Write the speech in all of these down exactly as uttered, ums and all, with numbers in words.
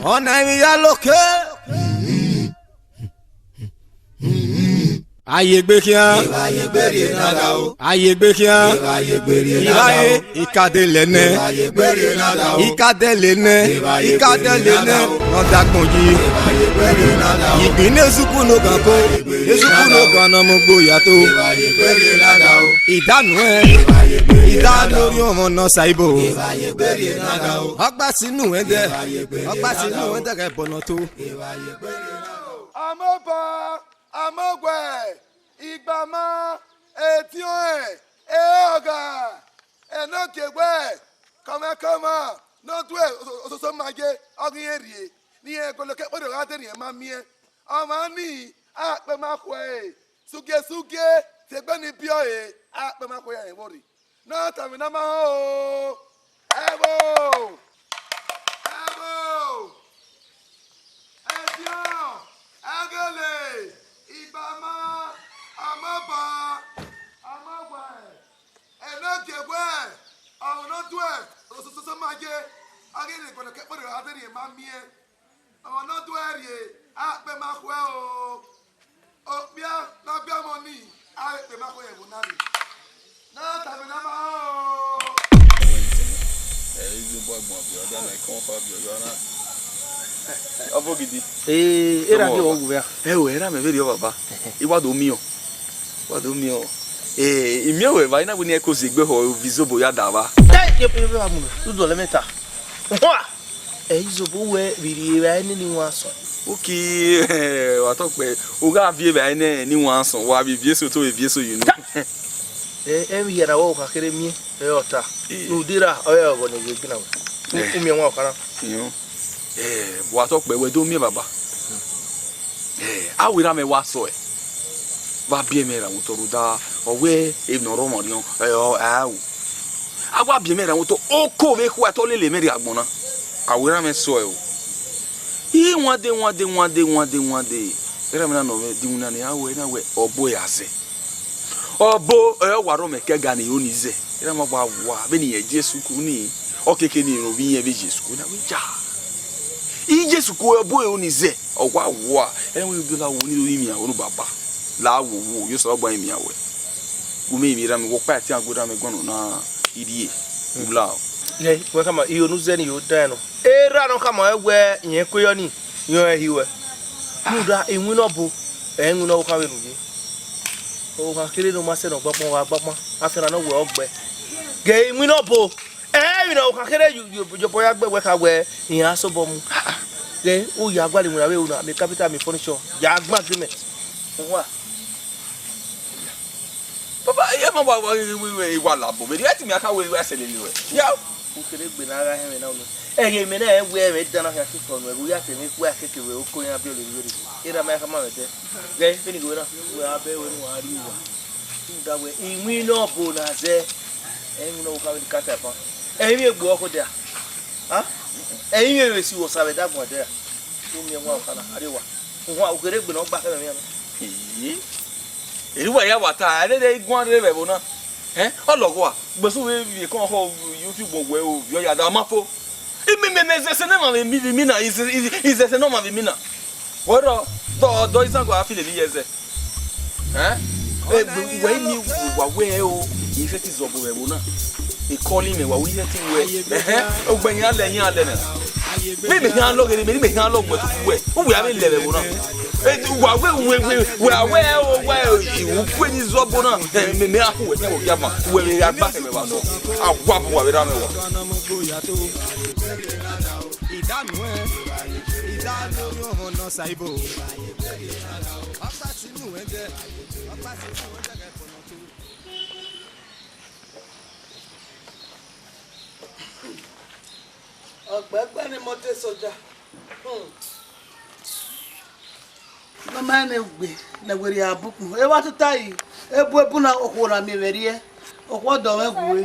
Ọna emwi ya loke. Aye egbe khian. Aye egbe khian. Ighare, ikadele nẹ. Ikadele nẹ. Ikadele nẹ. Nọ dagbọn yi. Igbin ne ezuku ne ogan ko. Ezuku ne ogan nọ mu gbo ya to. Idanu ẹ. Idanu orhiọn ọmọ nọ sa ibo. Ọgba sinu ẹdẹ. Ọgba sinu ẹdẹ ghẹ bọnọ to. Amọba, amọwẹ, igbama, ediọn, eọgha, ẹnọkiewẹ, kọmwẹkọmwa ne ọ do ososo ma ye, ọ ghi rẹn rrie, ne irẹn golo ke kpodogha de ne irẹn ma miẹn. Ọmwa nii, a kpe ma khuẹe, sugie sugie, te egbe ni biẹ ọre, a kpe ma khuẹe ya rẹn vborre. Ne ọ tama emwi ne a ma họn o. Ẹvbo! Ẹvbo! Ediọn! Ẹghele! Igbama! Amọba! Amọwẹ! Ẹnọkiewẹ! Ọmwa ne ọ do ososo ma ye, ọ ghi rhie ẹguẹnọ ke kpodogha de ne irẹn ma miẹn. Ọmwa ne ọ do ẹre rrie, a kpe ma khuẹ o. Okpia ne ọ biẹ ọmọ nii, a vbe kpe ma khuẹ ye ẹvbo na rre. Ne ọ tama emwi ne a ma họn o. Ẹ, iye obọ agbọn viọ, ọda na, ikọmọ fa viọ, yọ na. Ọvbogidi. Ee, erha Ọmọ ghi baba. Ọghe uwẹ a? Ẹ o, erha mẹ vberriọ baba. I wa do miẹn ọ. I wa do miẹn ọ. Ee, I miẹn wẹ evba, I na wẹ ne irẹn ko zẹ egbe họ, ovbi izobo ya da vba. Ẹ, ye pe vbe wa mu, u dọlọ ẹmwata. Hua! Ẹ, izobo wẹ vbe rhie evbare nene iwinna asọn. Uki, wa tọ kpẹ, u gha viọ evbare nene iwinna asọn, wa vbe ivieso to vbe ivieso ye unu. Ta! Ẹ, emwi hia na wẹ okha kherhe miẹn, ẹ, ọ ta. Ee. Ne u de ra, ọ rẹ ọghọ ne I ye gbinna wẹ. U, Ẹ. u miẹn wan okha na. Iyo. Ẹ, wa tọ kpẹ, wẹ do miẹn baba. Ẹ, a wẹ erha mwẹ wa sọe. Vbe a biẹ mwẹ ra otọ rhunmwuda, ọ wẹ emwi ne ọ rre ọmwa orhiọn, ẹ, ọ, a ru. A wa biẹ mwẹ ra otọ, oko vbe ekhua te ọ lele mwẹ rrie agbọn na. A wẹ erha mwẹ sọe o. I wande, wande, wande, wande, wande. Erha mwẹ na nọ mwẹ dinwinna ne a wẹ na wẹ ọbo ẹre a zẹ. Ọbo ẹre ọ wa rre ọmwa ẹkẹga ne iro ni zẹ. Erha mwẹ wa wa, vbene irẹn Jesu ku ni, ọ keke ne iro vbe irẹn vbe Jesu ku na wẹ ya. I Jesu ku ọbo ẹre ni zẹ, ọ wa wa. Erha mwẹ do la wo ni ro imian oro baba. La wo wo, yo Osanobua imian wẹ. Gu mẹ ivbi erha mwẹ, wẹ ọkpa ẹtin a gu erha mwẹ guan nọ na irrie. U la o. Ẹ, wẹ khama, iro ne u zẹ ni yo dan nọ. Erha ne ọ khama wẹ irẹn ku yọ ni, irẹn ọre hi ruẹ. Rhunmwuda iwinna ọbo, ẹ i winna ọvbokhan vbe ne u ye. Ọvbokhan kherhe ne ọ ma sẹ ne ọ gba ọkpọn, ọ gha gba ọkpọn, afianma ne ọ wẹ ọ gbe. Ghe iwinna ọbo, ẹ i winna ọvbokhan kherhe ye obọ ya gbe wẹ kha wẹ iran sobọ mu. Ghe u ya gualọ iwinna vbe ru na, mẹ capital, mẹ furniture, ya gbe agreement. Uwa. Baba, iye ma wa, wa, wa, wa, wa labo vberriọ, ẹ ti miẹn akha wẹ, wẹ sẹ lele ruẹ. Ya. U kere egbe ne a gha hẹn mwẹ na unu. Ẹghẹ mẹ na ẹ wẹ ẹmwẹ dan na khian kekọ nuẹn, u ya te emwi kue akeke vbe oko iran biẹ olevbi vberriọ. Erha ma khama mwẹ dẹ. Ghẹ, vbene I ghe wẹ na, wẹ a bẹ wẹ ne uwa rrie uwa. Rhunmwuda wẹ, iwinna ọbo na zẹ, ẹ i winna ọvbokhan vbe ni kata ẹban. Ẹ i mwẹ egbe ọkhodia. A? Ẹ i mwẹ vbe si vbe Osa vbe dagbọn ẹdẹ ra. U miẹn wan ọkpa na, a rrie owa. Uwa, u kere egbe ne ọ gba khẹ mwẹ na. Ee. Erha uwa ya wa ta, a rherhe i guan rre vbe ẹvbo na. Ẹn, ọ lọghọ a, gbẹn sẹ u vbe vbiẹ ekọnrẹn ọkhọ, YouTube wẹ o, vbiẹ ọ ya da, ọ ma fo. Imẹ, mẹ, mẹ zẹsẹ ne ọmwa vbe mi, vbe mi na, izẹ-, izẹ-, izẹsẹ ne ọmwa vbe mi na. Wẹ rọ, dọ, dọ izan gua fi lele iye ẹzẹ. Ẹn? Egbe, wẹ i miẹn wa wẹ o, I fẹ te zọbo vbe ẹvbo na. Ekọli mwẹ wa wẹ I fẹ te wẹ. Ẹhẹn, ugbẹn iran lẹ, iran lẹ nẹ. Mẹ, mẹ khian lọ ghe, mẹ, mẹ khian lọ gbe tuku wẹ. Uwẹ a vbe lẹ vbe ẹvbo na. E, wa wẹ, wẹ, wẹ, wẹ, a wẹ o, wẹ o, I wu kue ni zọbo na. Ẹ, mẹ, mẹ a khu wẹ, wẹ ya ma. Wẹ vbe ya gba kẹ mẹ vba sọ. A wa bu wa vbe ra mẹ wa. Ọgbẹgbẹ ne imọto soja. Hmm. Mama ne ugbe ne werriẹ abukpu. Evba tota yi, ebu ebu na okhuo na miẹn vbe rriẹ. Okhuo dọ mwẹ gue.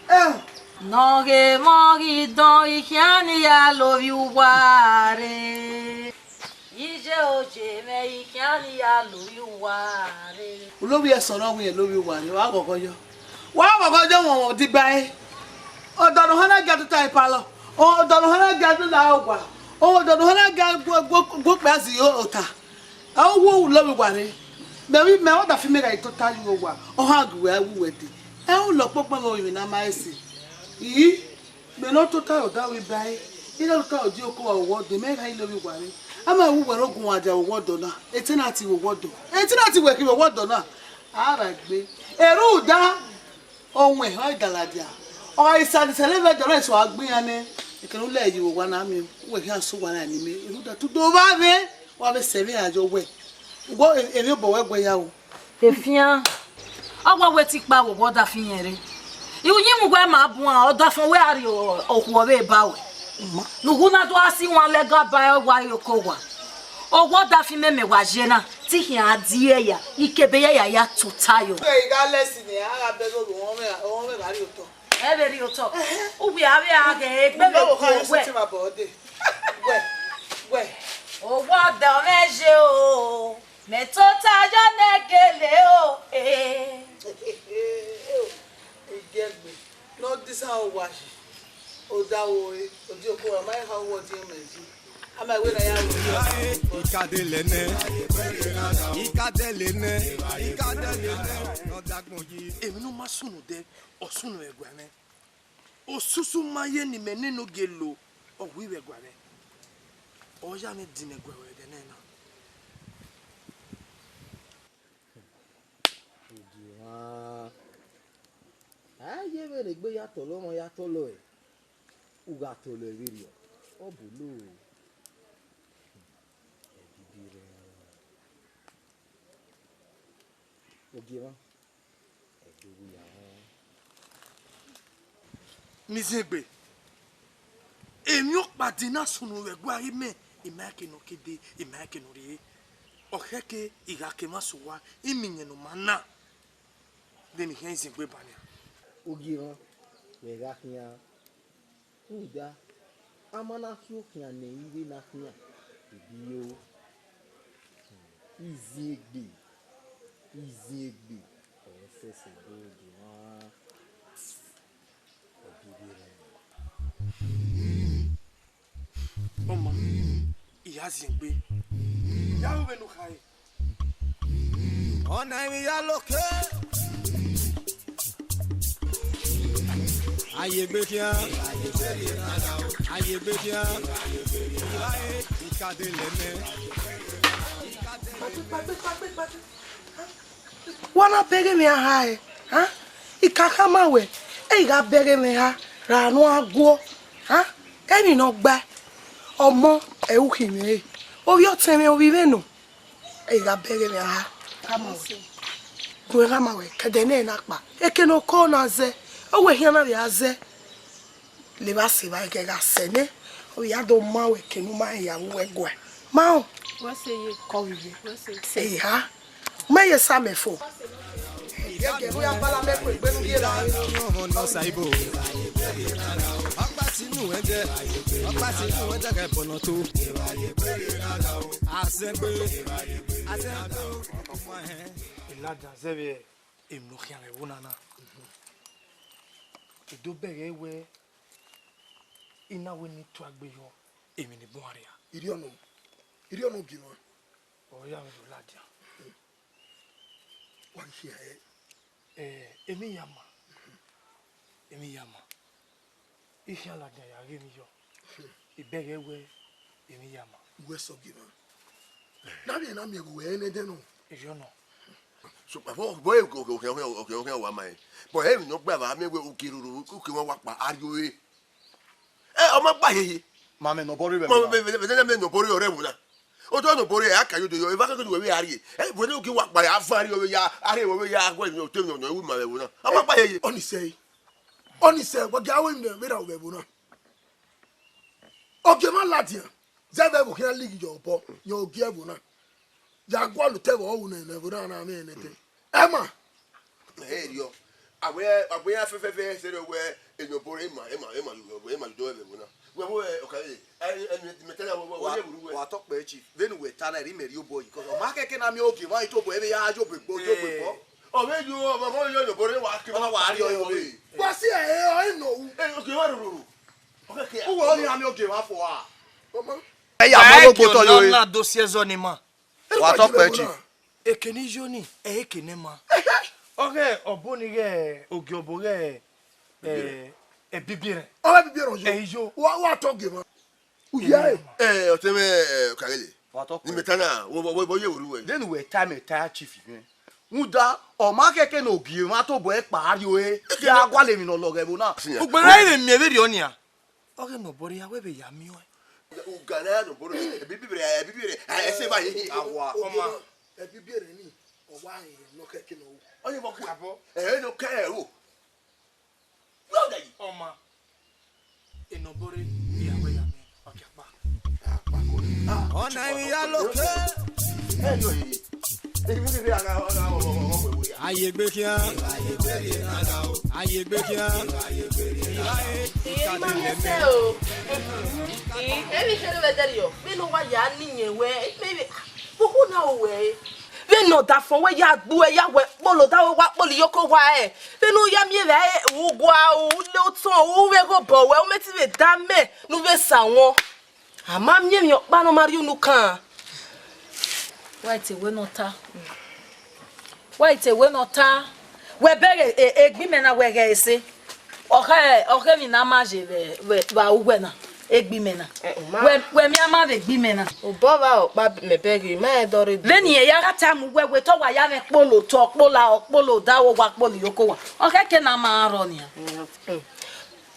Eh. Ne ọ ghe mwẹ ọ ghi dọn, I khian ni ya lovbi uwa rre. Iye oje mwẹ, I khian ni ya lovbi uwa rre. Ulovbi ẹsọn ne ọ wẹ irẹn lovbi uwa rre, wa ghọghọ yọ. Wa ghọghọ yọ, wọn wọn diba ẹre. Ọdọ ne ọ họn na gia tota epalọ. Ọdọ ne ọ hana ga dee la owa, ọdọ ne ọ hana ga gu okpia zẹ ota. Ẹ, u wo lọ vbe uwa rre. Mẹ vbe mẹ ọdafẹn mẹ gha tota ye uwa, ọ ha gu wẹ wu wẹ dee. Ẹ, u lọ kpokpo vbe orinmwi ne a ma ẹse. Ii, mẹ ne ọ tota ọdavwẹ ba ẹre, I na tota ọdiọn ko vbe owa ọdọ, mẹ gha lọ vbe uwa rre. A ma wu wẹ ne ogun wa dia vbe owa ọdọ na, etẹn na ti vbe owa ọdọ. Etẹn na ti wẹ khin vbe owa ọdọ na. A ra egbe. Erhuda, ọwẹn ọ i da ladian. Ọ gha i sẹ, sẹ levba ẹdẹ ọre eso a gbe iran nẹ, ekẹn ne u lẹ ye vbe owa na miẹn, uwẹ khian sẹ owa na ne imẹ, erhuda te u do vba vbe, wa vbe sẹ vbe iran yọ wẹ, uwẹ emwi obọ wẹ guẹ ya ru. Efian, ọ wa wẹ te ikpa vbe owa ọdafẹn iyẹn rre. Uyinmwẹ uwẹ ma buan, ọdafẹn wẹ a rrie okhuo vbe ba wẹ. Ne uwu na do a si wan lẹga ba ẹre wa rrie oko owa. Owa ọdafẹn mẹ mẹ wa ye na, te I khian die ya, I kebe ya ya ya tota yọ. Ẹ, I gha lẹ ẹse nẹ, a gha bẹghe orhu, ọmọ mwẹ, ọmọ mwẹ gha rrie otọ. Ẹ vbe rrie otọ. Uwẹ avbe a ghẹ egbe vbe Ugbo kha ye wẹ. Sẹtin vbe abọ dee. Wẹ, wẹ. Owa ọdọ mwẹ ye o, mẹ tota yọ nẹ gele o, eh. Igiẹgbe, ne ọ disa owa yi. Odaro re, odioko, a ma he kha owa ọdiọn mẹ yi. A ma wẹ ne a ya ru. Ikadele nẹ, ikadele nẹ, ikadele nẹ, ọ dagbọn yi. Emwi ne u ma sunu dẹ, ọ sunu ẹguae mwẹ. Osusu ma ye ne imẹ nene ogie lo, ọ wi vbe ẹguae mwẹ. Ọ ya mwẹ dinmwẹ ẹguae vbe ẹghẹ nẹ na. Odiemwa. A ye vbene egbe ya tọlọ ọmwa ya tọlọ ẹre, u gha tọlọ ẹre vberriọ, ọ bolo. Ẹdidi rẹ. Ogiemwa, ẹdẹ owu ya họn. Ne I ziengbe, emwi ọkpa de na sunu vbe ẹguae imẹ, I ma rẹn eke ne ọ ke dee, I ma rẹn eke ne ọ rrie. Ọ khẹke I gha ke emwa sẹ owa, I miẹn iyẹn ne ọ ma na, vbene I khian ziengbe ba nian. Ogiemwa, wẹ gha khian. Rhunmwuda, a ma na khian okhian ne ẹ i vbe na khian, ebi yo. Iziengbe, iziengbe, ọ sẹsẹ do dee mwa. Ọ ghi vbe rẹn. Ọma, I ya ziengbe. Ya ru vbene u khare. Ọna emwi ya loke. A ye egbe khian. A ye egbe khian. Ikadele nẹ. Wa na bẹghe mwẹ aha ẹre, a? I ka khama wẹ, ẹ i gha bẹghe mwẹ eha ra ne u gha guọ, a? Emwi ne ọ gbae, ọmọ ẹre u khin mwẹ re, ovbi ọtẹn mwẹ, ovbi mwẹ nọ, ẹ i gha bẹghe mwẹ eha. Khama wẹ, gu mwẹ khama wẹ, ke ẹdẹ nẹ na kpa, eke ne oko na zẹ, ọ wẹ khian na vbe a zẹ. Levba sẹ evba ẹghẹ gha sẹ nẹ, ọ ya do ma wẹ eke ne u ma rẹn ya vbe uwu ẹguae. Ma rẹn. Wẹ sẹ ye. Kọ vbe ye. Wẹ sẹ ye. Eha. Mẹ ye sa mẹ fo. Ẹgẹ ne u ya bala mẹ ku egbe ne u ye ra. Ọmọ nọ sa ibo. Ọkpa sinu ẹdẹ. Ọkpa sinu ẹdẹ kẹ bọnọ to. Azẹgbe. Azẹgbe. Ọmọ ẹhẹn. Elijah zẹvbe emwi ne ọ khian vbe ẹvbo na na. I do bẹghe wẹ, I na wẹ ne I tuagbe yọ emwi ne I bun arria. Irriọ nọ, irriọ nọ gie mwa. Ọ ya vbe do ladian. Wa ghi khian hẹ? Ẹ, emwi ya ma, emwi ya ma. I khian ladian ya ghe emwi yọ. I bẹghe wẹ emwi ya ma. Wẹ sẹ gie mwa. Na vbe na miẹn ghe uwẹ nẹ ẹdẹ nọ. Irriọ nọ. So, before, before, okay, okay, okay, okay, okay, okay, wa ma e. But emwi ne ọ gba vbe amẹ wẹ uki roro, uki wan wa kpa, a rrie ore. Ẹ, ọ ma gba hiehie. Ma mẹ ne ọ bọ rre vbe ẹvbo na. Ma mẹ, mẹ, mẹ, mẹ ne ọ bọ rre ọre ẹvbo na. Otọ ne ọ bọ rre, a ka yo do yo, eva ke do wẹ vbe a rrie. Ẹ, wẹ ne uki wa kpa, a fa rrie ove ya, a rrie ove ya, a gu ẹre te emwi ne ọ ru ma vbe ẹvbo na. Ọ ma gba hiehie. Ọni sẹ, ọni sẹ, wa gia wẹ emwi vbe ra vbe ẹvbo na. Ogie mwa ladian, zẹvbe ẹvbo khian lighi ye obọ, ye ogie ẹvbo na. Ya gualọ otọ ẹvbo ru ne ẹvbo na na mwẹ nẹdẹ. Ẹ ma. Ẹ riọ. Awẹ, awẹ ya fẹfẹfẹ sẹrẹ wẹ enọbọ rẹ ma, ẹ ma, ẹ ma, ẹ ma do ẹvbo na. Wẹ wo, ẹ, ọka, ẹ, ẹ, ẹ, mẹ, mẹ tẹlẹ wẹ, wẹ, wẹ, wa, ye wuru wẹ. Wa tọ kpẹ, chief. Vbene uwẹ ta na, ẹre I mẹ rhie obọ yi, 'cause ọ ma kẹkẹ na miẹn ogie mwa, I tobọ ẹvbe ya ye obọ egbe, ye obọ egbe. Ẹ. Ọ vbe yo, ọ ma, ọ ma yo enọbọ rẹ wa ke. Ọ ma wa rhie ọre. Wa si ẹ, ẹ, ọ i nọ ru. Ẹ, ogie mwa roro. Uwẹ ọni a miẹn ogie mwa fo a? Ẹ ya ma Ẹ logbo ke tọ yo ọna re. Na do si ẹzọ ni ma. Wa tọ kpẹ, Chief. Eke ni yo ni, ẹ eke ne ma. Ọghe ọbo ni ghẹ ogie ọbo ghẹ, eh, ẹbibiẹrẹ. Ọghe ẹbibiẹrẹ yo. Ẹ yo. Wa, wa tọ gie mwa. Uya e. Eh, ọtẹn mwẹ, eh, Okagele. Wa tọ kpẹ. Ni mẹ ta na, wo, wo, wo, wo ye wẹ ru wẹ. Denu wẹ ta mẹ ta chief mwẹ. Rhunmwuda, ọ ma khẹke ne ogie mwa tobọ ẹkpa rrie ore, ya gualọ emwi ne ọ lọghọ ẹvbo na. Siya. Ugbẹn na i vbe miẹn vberriọ nia. Ọghe ne ọ bọrọ ya wẹ vbe ya miẹn ọẹn. Ugana ya ne ọ bọrọ, ẹbibiẹrẹ, ẹbibiẹrẹ, ẹ, ẹ sẹ evba ye. Awa, ọma. Ẹbibiẹrẹ ni, ọ wa rẹn nọ khẹke ne ọ ru. Ọ ye vbọ ku. Abọ. Ẹ, ẹ nọ kẹ ẹ ro. Wẹ ọ da yi. Ọma. Enọbore, ya wẹ ya mẹ, ọ kia kpa. Ọna emwi ya lo ke. Ẹ, yo, ye, ye. Aye gbe khian, aye gbe khian. Iye ma miẹn sẹ o. Ii, emwi kherhe vbe ẹdẹrriọ, vbene uwa ya ni iyẹn wẹ, maybe, vbe uwu na ru wẹ re? Vbene ọdafọn wẹ ya gbe uẹ ya wẹ kpolo da wẹ wa kpolo iyoko wa rẹ, vbene u ya miẹn vbe uwa, u le otọ, u vbe ghe obọ wẹ, u mẹ te vbe da mẹ ne u vbe sa wọn. A ma miẹn emwi ọkpa ne ọ ma rhie unu kan. Wa i te wẹ ne ọ ta. Wa i te wẹ ne ọ ta. Wẹ bẹghe e, egbe imẹ na wẹ ghẹ ẹse. Ọ khe, ọ khe emwi ne a ma ye vbe, vbe, vbe uwẹ na, egbe imẹ na. Eh, u ma. Wẹ, wẹ miẹn a ma vbe egbe imẹ na. Obọ vbe ọkpa mẹ bẹghe, ma rẹn dọrhe do. Vbene irẹn ya gha ta mu wẹ, wẹ te ọ wa ya mwẹ kpolo otọ, kpolo, kpolo da wẹ wa kpolo iyoko wa. Ọ khe ke ne a ma rọ nian. Mm.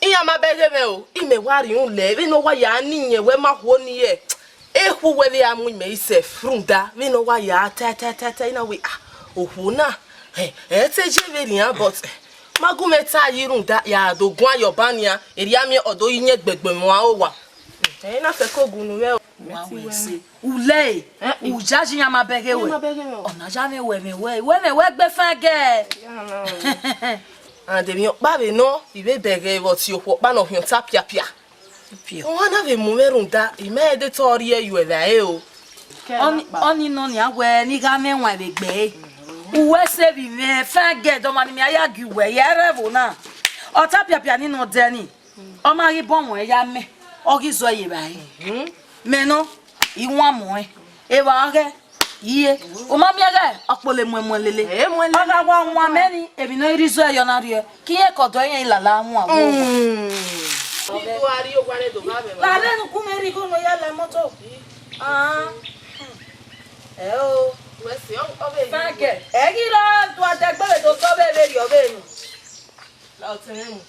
Iran ma bẹghe mwẹ o, imẹ wa rhie unlẹ, vbene ọ wa ya ni iyẹn wẹ ma khuo ni yẹ. Ekhu wẹ vbe a mu imẹ isẹ rhunmwuda, vbene ọ wa ya ta ta ta ta, I na wẹ, ah, okhuo na, ẹ, ẹ te ye vberriọ, but, eh, ma gu mwẹ ta yi rhunmwuda, ya do guan ye ọba nian, erriọ miẹn ọ do yi iyẹn gbẹgbẹ mwẹ aro owa. Ẹ i na fẹko gunu mwẹ o. Wa wẹ ẹse. Ulẹ, eh, eh, u yayi iran ma bẹghe wẹ. Iran ma bẹghe mwẹ o. Ọna ya mwẹ wẹ mwẹ wẹ, wẹ mwẹ wẹ gbe fẹn gẹ. Ya na o. And emwi ọkpa vbe nọ, I vbe bẹghe vbe ọtiọkhuo ọkpa ne ọ khian ota piapia. Piọ. Ọ na vbe mu mwẹ rhunmwuda, I ma de te ọ rhie ye uẹ vbe aro o. Ọni, ọni nọ nian wẹ ne I gha mwẹ wain vbe egbe ẹre. Uwẹ sẹ vbe mwẹ fẹn gẹ, dọmwa ne imẹ ya gie uwẹ, ya rre ẹvbo na. Ota piapia ni nọ dẹ ni. Ọ ma ghi bọ wọn ya mẹ, ọ ghi zọ ye evbare. Mhm. Mẹ nọ, I wan muẹn. Evba ọghẹ, iye. U ma miẹn ghẹ ọ kpolo muẹn muẹn lele. Ẹ, muẹn lele. Ọ gha wa wan mẹ ni, emwi ne ọ i rre izo ẹre ọ na rriọ, ke irẹn ke ọdọ irẹn lala wan wo. Mm. Ido a rrie owa ne do gha vbe evba. Lare ne u gu mwẹ rhie igho ne ọ ya la moto. Ah. Ẹ o. Wẹ sẹ, ọ, ọ vbe. Fagẹ. Ẹ ghi rọ do a dẹgbe vbe do tọ vbe vberriọ vbene. La otẹn mwẹ mu.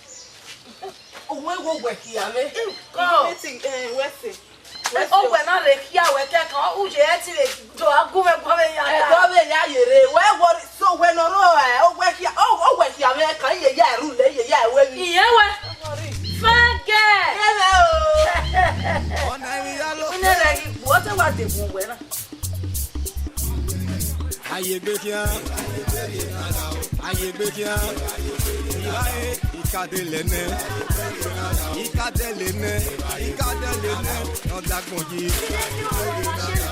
Uwẹ wo wẹ khia mwẹ. Kọ. Ibi ti, eh, wẹ sẹ. Wẹ sẹ. Owẹ na rre khia wẹ kẹkan, u ye ẹtin vbe do a gu mwẹ guan vbe ya. Ẹdọ vbe ya yere, wẹ worry, so wẹ nọ rrọọ, eh, owẹ khia, o, owẹ khia mwẹ kan, iye ya ru le, iye ya wẹ mi. Iye wẹ. Fagẹ. Ẹmwẹ o. Ọna emwi ya lo. Une rẹ ghi gbu, ọ te wa de bu wẹ na. Aye gbe khian, aye gbe khian, irae ikadele nẹ, ikadele nẹ, ikadele nẹ, nọ dagbọn yi.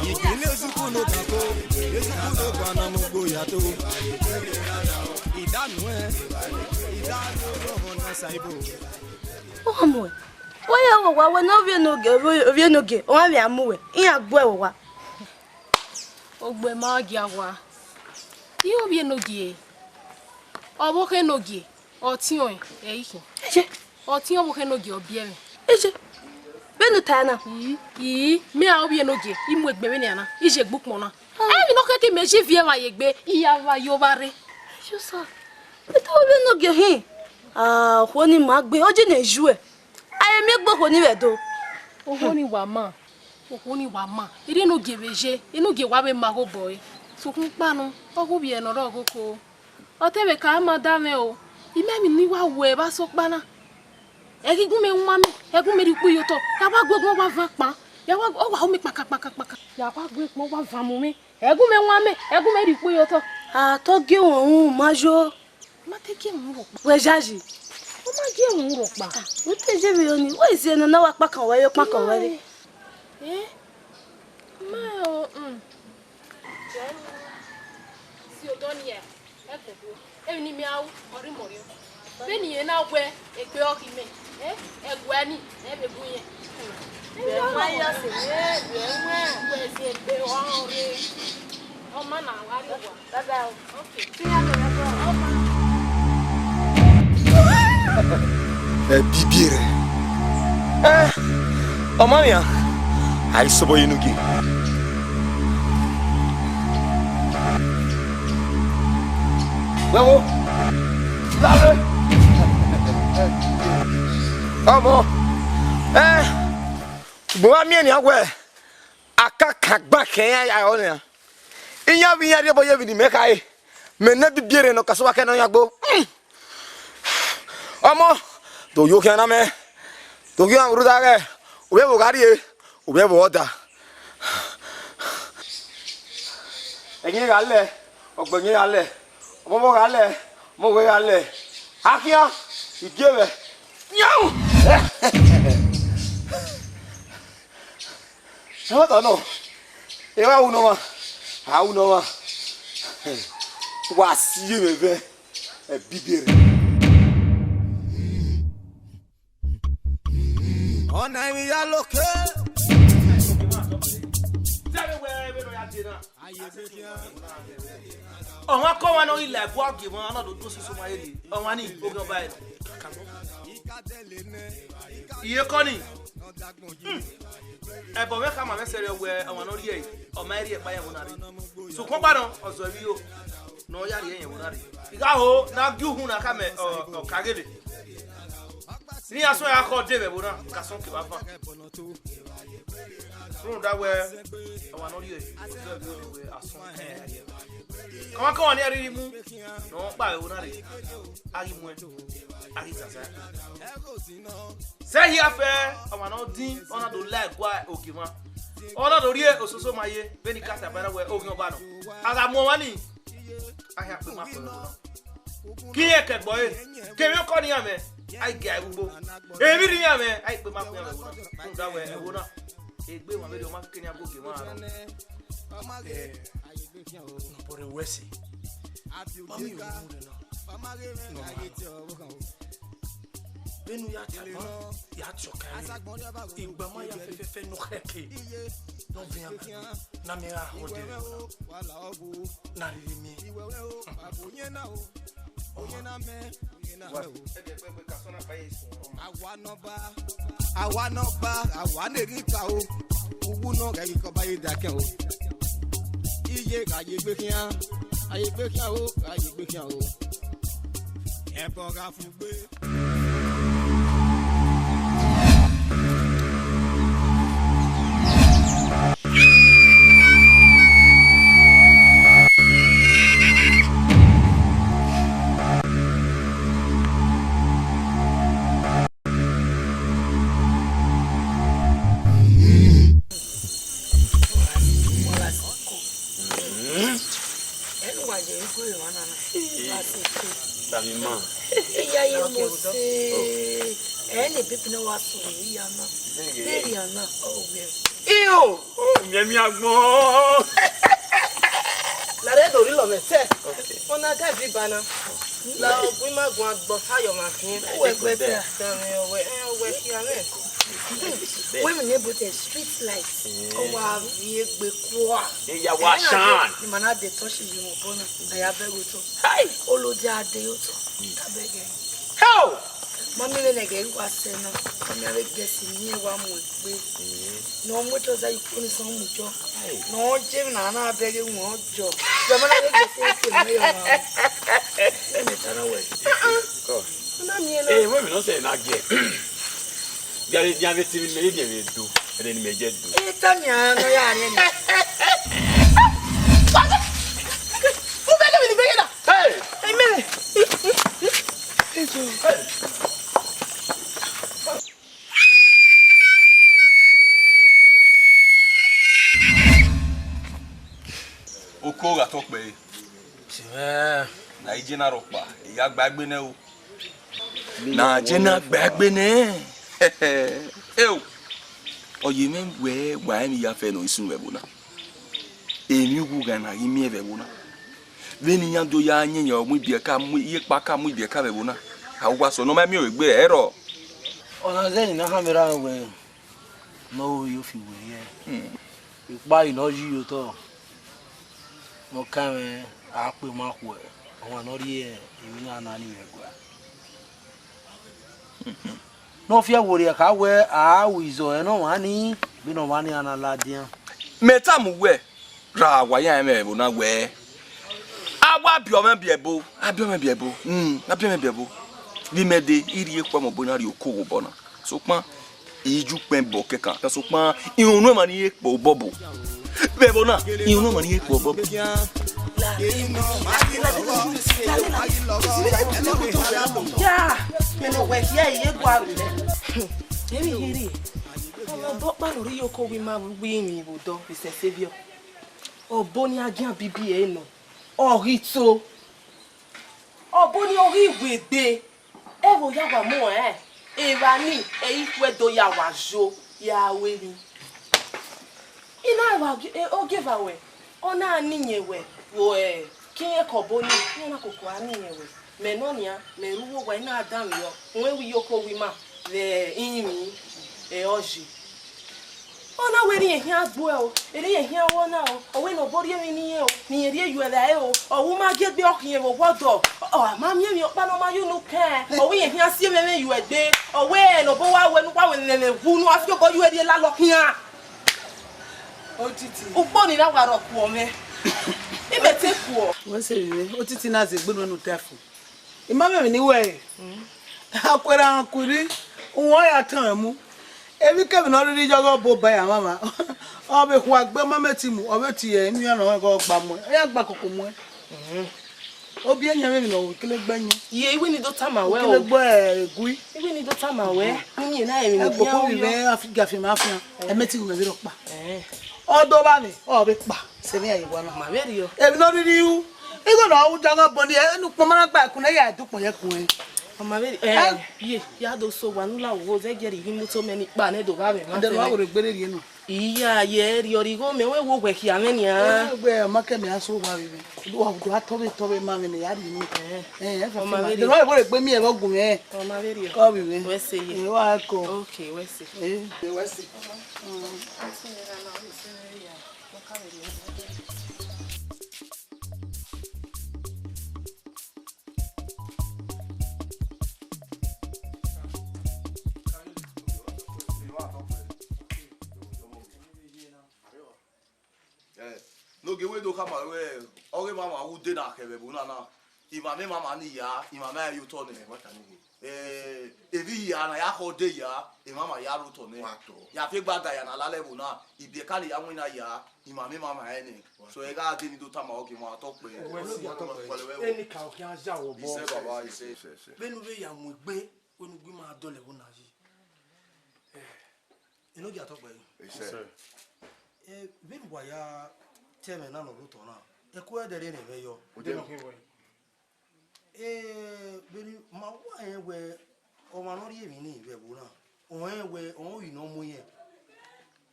Ìpínlẹ̀ Ezuku ló kàn tó, Ezuku ló kàn náà mo gbóyà tó. Ìdánù ẹ, ìdánù ọmọ náà ṣàìbò. Ọmọ ẹ, wọ́n yẹ wọ̀ wá wẹ́ náà, ovie enogie, ovie enogie, ọmọ mi àmú wẹ̀, ìyẹn àgbọ̀ ẹ̀ wọ̀ wá. Ogbe ma gia wa. Iye ovie enogie. Ọvbokhan enogie, ọ tiọnrẹn, ẹ i khin. Eje. Ọ tiọnrẹn ọvbokhan enogie, ọ biẹ mwẹ. Eje. Vbene u ta na. Ii, ii, mẹ a ovie enogie, I mu egbe vbenian na, I ye egbe ukpọn na. Ah. Emwi ne ọ khẹke mẹ ye viẹ vba ye egbe, I ya vba yo vba rre. Ejo sa. Vbe te ovie enogie hin. Ah, okhuo ni ma gbe, ọ je ne yu ẹ. A ye miẹn egbe okhuo ni vbe Ẹdo. Okhuo ni wa ma, okhuo ni wa ma. Erriọ enogie vbe ye, enogie wa vbe ma ghe obọ ẹre. Sokpan ukpa nọ, ọ ghe ovbi ẹre ne ọ rre ọghoko. Ọ te vbe ka ma da mwẹ o. I ma emwi ne I wa wẹ vbe asọkpa na. Ẹ ghi gu mẹ wan mẹ, ẹ gu mẹ rhie ukpu ye otọ. Ya wa gu ẹguọn wa van kpan. Ya wa, ọ wa ho mẹ kpaka kpaka kpaka. Ya wa gu ẹguọn wa van mu mwẹ. Ẹ gu mẹ wan mẹ, ẹ gu mẹ rhie ukpu ye otọ. A te ọ gie wọn ru, ma yo. Ma te gie wọn ru ọkpa. Wẹ yayi. Ọ ma gie wọn ru ọkpa. Ah, u te ye vbe yo ni. Wẹ i si ẹre ne ọ na wa kpakan wẹ, yo kpakan wẹ re. Eh? Ma o, um. Si odọ nia, ẹ kẹ do. Emwi ne imẹ a ru, ọ rre imẹ rriọ. Vbene irẹn na wẹ egbe ọghe imẹ, eh? Ẹguẹ ni, ẹ Egun yẹn. Vbe ẹmwẹ ya sẹ vbe, vbe ẹmwẹ wẹ zẹ egbe ọrọre. Ọ ma na wa rrie owa. Baba o. Okay. Ẹbibiẹrẹ. Eh, ọ ma nian. A i sobọ ye unu gie. Wẹ wo. Lare. Ọmọ. Eh, ugbẹn wa miẹn nian wẹ, a ka kan gban khẹ iran ya rọ nian. Iran vbe iran rhie obọ ye vbe ne imẹ khare. Mẹ ne ẹbibiẹrẹ ne ọ ka sẹ owa khẹ ne ọ yan gbo. Hmm. Ọmọ, do yo khian na mẹ. Do yo khian rhunmwuda ighẹ ovbi ẹvbo gha rrie, ovbi ẹvbo ọda. Ẹyin gha lẹ, ọgbẹyin gha lẹ, ọmọmọ gha lẹ, ọmọwẹ gha lẹ. Akhian, igiemwẹ, yan! Ẹmwata nọ, evba ru ne ọmwa, a ru ne ọmwa. Wa si ye mwẹ vẹ, ẹbibiẹrẹ. Ọna emwi ya loke. Ọmwa kọ ọmwa ne ọ ghi la ẹguae ogie mwa, ọ na do du ososo ma ye rrie. Ọmwa ni, oghian ọba ẹre. Iyeke ọnii. Hmm. Ẹbọ mwẹ khama mwẹ sẹrriọ wẹ ọmwa ne ọ rhie ẹre, ọ ma rhie ẹkpa ye ẹvbo na rre. Sokpan ọkpa nọ, ọ zọ emwi ro, ne ọ ya rhie ẹre ye ẹvbo na rre. I gha ho ne a gie uhunmwu ne a khama ọ, ọ ka ghe vbe. Ne iran suẹn gha khọ de vbe ẹvbo na, ka sọn kevbe avan. Rhunmwuda wẹ, ọmwa ne ọ rhie, ọ zẹ vbe wẹ asọn. Kọmwakọmwa ne iran rhirhi mu, ne ọ kpa vbe ẹvbo na rre, a ghi muẹn, a ghi zazẹ. Sẹ hia fẹ, ọmwa ne ọ din, ọ na do la ẹguae ogie mwa. Ọ na do rhie ososo ma ye, vbene I ka tama na wẹ oghian ọba nọ. A gha mu ọmwa nii, a hia kpe ma fẹ ẹvbo na. Ke irẹn kẹ ẹgbọ ẹre, kevbe okọ ne iran mwẹ, a i gie ẹre vbe ugbo. Emwi rre iran mwẹ, a i kpe ma kpe iran vbe ẹvbo na. Rhunmwuda wẹ ẹvbo na, egbe emwa vberriọ ma keke ne iran gu ogie mwa rrọọ. Eh, nobody will say. Mami, you know, no, no, no. Vbene u ya tama, ya tiọka ẹre, igbama ya fẹfẹfẹ ne ọ khẹke, ne ọ vian, ne a miẹn ra ho de vbe ẹvbo na, ne a rhirhi miẹn. Awa nọba, awa nọba, awa ne ghi ka o, uwu nọ ghẹ ghi kọba ye dakian o. Iye gha ye egbe khian, a ye egbe khian o, gha ye egbe khian o. Ẹbọ gha fu gbe. Ẹnu wa ye igho emwa na na, wa sẹ ke. Tami ma. Iya ye Mose. Ẹ ne baby na wa sunu iya na. Deri ana, ọ wẹ. Iyo. Oh, miẹn mi agbọn. Lare do rhie lọ mwẹ sẹ. Okay. Ọna ga vi ba na. La ọgua ima guan gbọ sa yọ ma fiẹn. Uwẹ gbẹdẹ. Dami ọwẹ, ẹ, ọwẹ khian mwẹ. Wẹ mi ne bote street light. Ọ wa viẹ egbe kua. Eya wa shine. Ni ma na de touch yi mo bona. Aya bẹ go to. Hey! Olo de ade yo to. Ka bẹgẹ. How? Mami vbe nẹgẹ wa sẹ na. Mami avbe gẹsi ni wa mu egbe. Ne ọ mu etọ zẹ ikun ni sọn mu jọ. Hey. Ne ọ je na na bẹghe wọn jọ. Jọ ma na vbe gẹsi ke mu yo ma. Ẹmẹ ta na wẹ. Go. Na miẹn na. Eh, wẹ mi nọ sẹ na gẹ. Dia dia vbe ti mi me dia vbe do. Ẹdẹ ni mẹ jẹ do. Ita ni a nọ ya rẹ ni. U bẹghe mi ni bẹghe na. Hey! Amen. Hey! Oko gha tọ kpẹre. Simẹ. Na i je na rhọkpa, I ya gba egbe nẹ o. Na je na gba egbe nẹ. Eo. Ọ ye mwẹ wẹ wa emwi ya fẹ ne ọ i sunu vbe ẹvbo na. Emwi ughughan na ghi miẹn vbe ẹvbo na. Vbene iran do ya yẹnyẹn mu ibiẹka mu iyekpa ka mu ibiẹka vbe ẹvbo na. A wa sẹ ne ọ ma miẹn egbe ẹrọ. Ọna zẹ ne a khama erha wẹ ne ọ ru ofi werriẹ. Ikpa ne ọ yi ye otọ, ne ọ kan mwẹ, a kpe ma khuẹ, ọmwa ne ọ rhie emwi na na ni mwẹ gua. Ne ọ fi ẹvbo rhie ka wẹ a ru izọ ẹre ne ọmwa ni, vbene ọmwa ni a na ladian. Mẹ tama uwẹ, ra wa ya mwẹ ẹvbo na wẹ, a wa biẹ ọmwẹ biẹ ẹbo, a biẹ ọmwẹ biẹ ẹbo, mm, a biẹ ọmwẹ biẹ ẹbo. Vbe imẹ dee, I rhie ekhọe mẹ obọ na rrie oko vbe obọ na. Sokpan, I ju ukpẹn bọ kẹkan, sokpan, irunmwu emwa ni ye kpọ obọ bo. Vbe ẹvbo na, irunmwu emwa ni ye kpọ obọ bo. Ya, mẹ ne wẹ hiẹ ye gua rre. Emwi hiri, ọmọ ọkpa ne ọ rhie oko vbe ima vbe uwu imwi vbe odọ vbe Saint Saviour. Ọbo ni a gian bibi ẹre nọ, ọ ghi to. Ọbo ni ọ ghi wegbe. Ẹvbo ya wa mu ẹn, evba ni, ẹ i khuẹ do ya wa yo, ya ru emwi. I na wa gi-, e, ogieva wẹ, ọ na ni iyẹn wẹ, vbe ẹ, ke irẹn ke ọbo ni, iran na koko a ni iyẹn wẹ. Mẹ nọ nian, mẹ rre uwu owa, I na danmwehọ, rẹn wẹ iyoko owa ima vbe imwi, ẹ, ọ ye. Ọ na wẹ erha irẹn khian gbe uẹ o, erha irẹn khian ru ọna o, ọ wẹ ne ọbo rhie emwi ne irẹn o, ne irẹn rhie ye uẹ vbe ẹre o, ọ wẹ u ma gie egbe ọ khian vbe owa ọdọ, ọ ma miẹn emwi ọkpa ne ọ ma ye unu kẹn, ọ wẹ irẹn khian si ẹmwẹ mwẹ ye uẹ egbe, ọ wẹ ne ọbo wa wẹ ne uwa wẹ ne ẹmwẹ wu ne uwa fi obọ ye uẹ rhie lalọ khian. Otiti. Ukpo ni na wa rọ kuọ mwẹ, imẹ te kuọ. Wẹ sẹ vbe otiti na zẹ egbe nuẹn ne u ta fo. I ma mwẹ emwi ne I wẹ ẹre. A ku erha rran ku irri, uhunmwu ọ ya tọn mwẹ mu. Emwikemwi ne ọ rhirhi yọ ọghe ọbo ba ya mwamwa. Ọ vbe khua gbe, ọ ma mẹ te mu, ọ vbe tie inu iran ne ọ gha gba muẹn. Ọ ya gba koko muẹn. Obiẹyẹn mwẹ emwi ne ọ ru, kele gbe ẹyẹn. Ye, I wẹ ne I do tama wẹ o. Kele gbe egui. I wẹ ne I do tama wẹ. Uyẹn na emwi ne Ẹgbokpo khian vbe ru. Afiga fi ma fian. Ẹ mẹ te ru mwẹ vbe rhọkpa. Eh. Ọ do vba mwẹ, ọ vbe kpa. Sẹ emwi a ye wa na. Ma vberriọ. Emwi ne ọ rhirhi ru. Igho ne ọ ru da gha bọ ni, enu ukpọn ma na gba ẹkun ne ya du ukpọn ye ẹkun ẹn. Ọ ma vberriọ. Eh, ye, ya do so wa ne u la wo, zẹ giẹrẹ I ghi mu to mẹ ni kpa ne do vba mwẹ. Ẹdẹ ne wa were gbere rhie nọ. Iya, ye, rriọ righo mẹ, wẹ wo wẹ khia mwẹ nian. Ẹ, wẹ, ọ ma kẹ mẹ a so wa vbe mwẹ. Do wa do a tọvbe tọvbe ma mwẹ ne ya rhie nọ. Eh. Eh, ẹ fẹ ọ ma vberriọ. Ẹdẹ ne wa were gbe miẹn vbe ọgumwẹ. Ọ ma vberriọ. Kọ vbe mwẹ. Wẹ sẹ ye. Ẹ wa kọ. Okay, wẹ sẹ. Eh. Wẹ sẹ. Eh, ne ogie wẹ do khama wẹ, ọghe emwamwa ru de na khẹ vbe ẹvbo na na, imwamwa emwamwa ni ya, imwamwa ẹre ye otọ nẹ. Eh, evbi hia na ya khọ de ya, emwamwa ya rre otọ nẹ. Wa tọ. Ya fi egbe ada ya na lalẹ ẹvbo na, ibiẹka ne ya winna ya, imwamwa emwamwa ẹre nẹ. Wa tọ. So ẹ gha de ni do tama ọghe emwa tọ kpẹ. Wẹ si, tọ kpẹ. Eni ka ọ khian ya wọ bọ. Isẹ baba, isẹ. Vbene u vbe ya mu egbe, wẹ ne u gu ima dọlọ ẹvbo na yi. Eh, Enogie atọkpẹ. Yes, sir. Eh, vbene uwa ya te ẹmwẹ na ne ọ rre otọ na, ẹko ẹdẹ rre mwẹ yọ. Odẹ nọ khin wẹ. Eh, vbene ma wa rẹn wẹ, ọmwa ne ọ rhie emwi ni vbe ẹvbo na, ọ rẹn wẹ, ọ rẹn oyi ne ọ mu irẹn.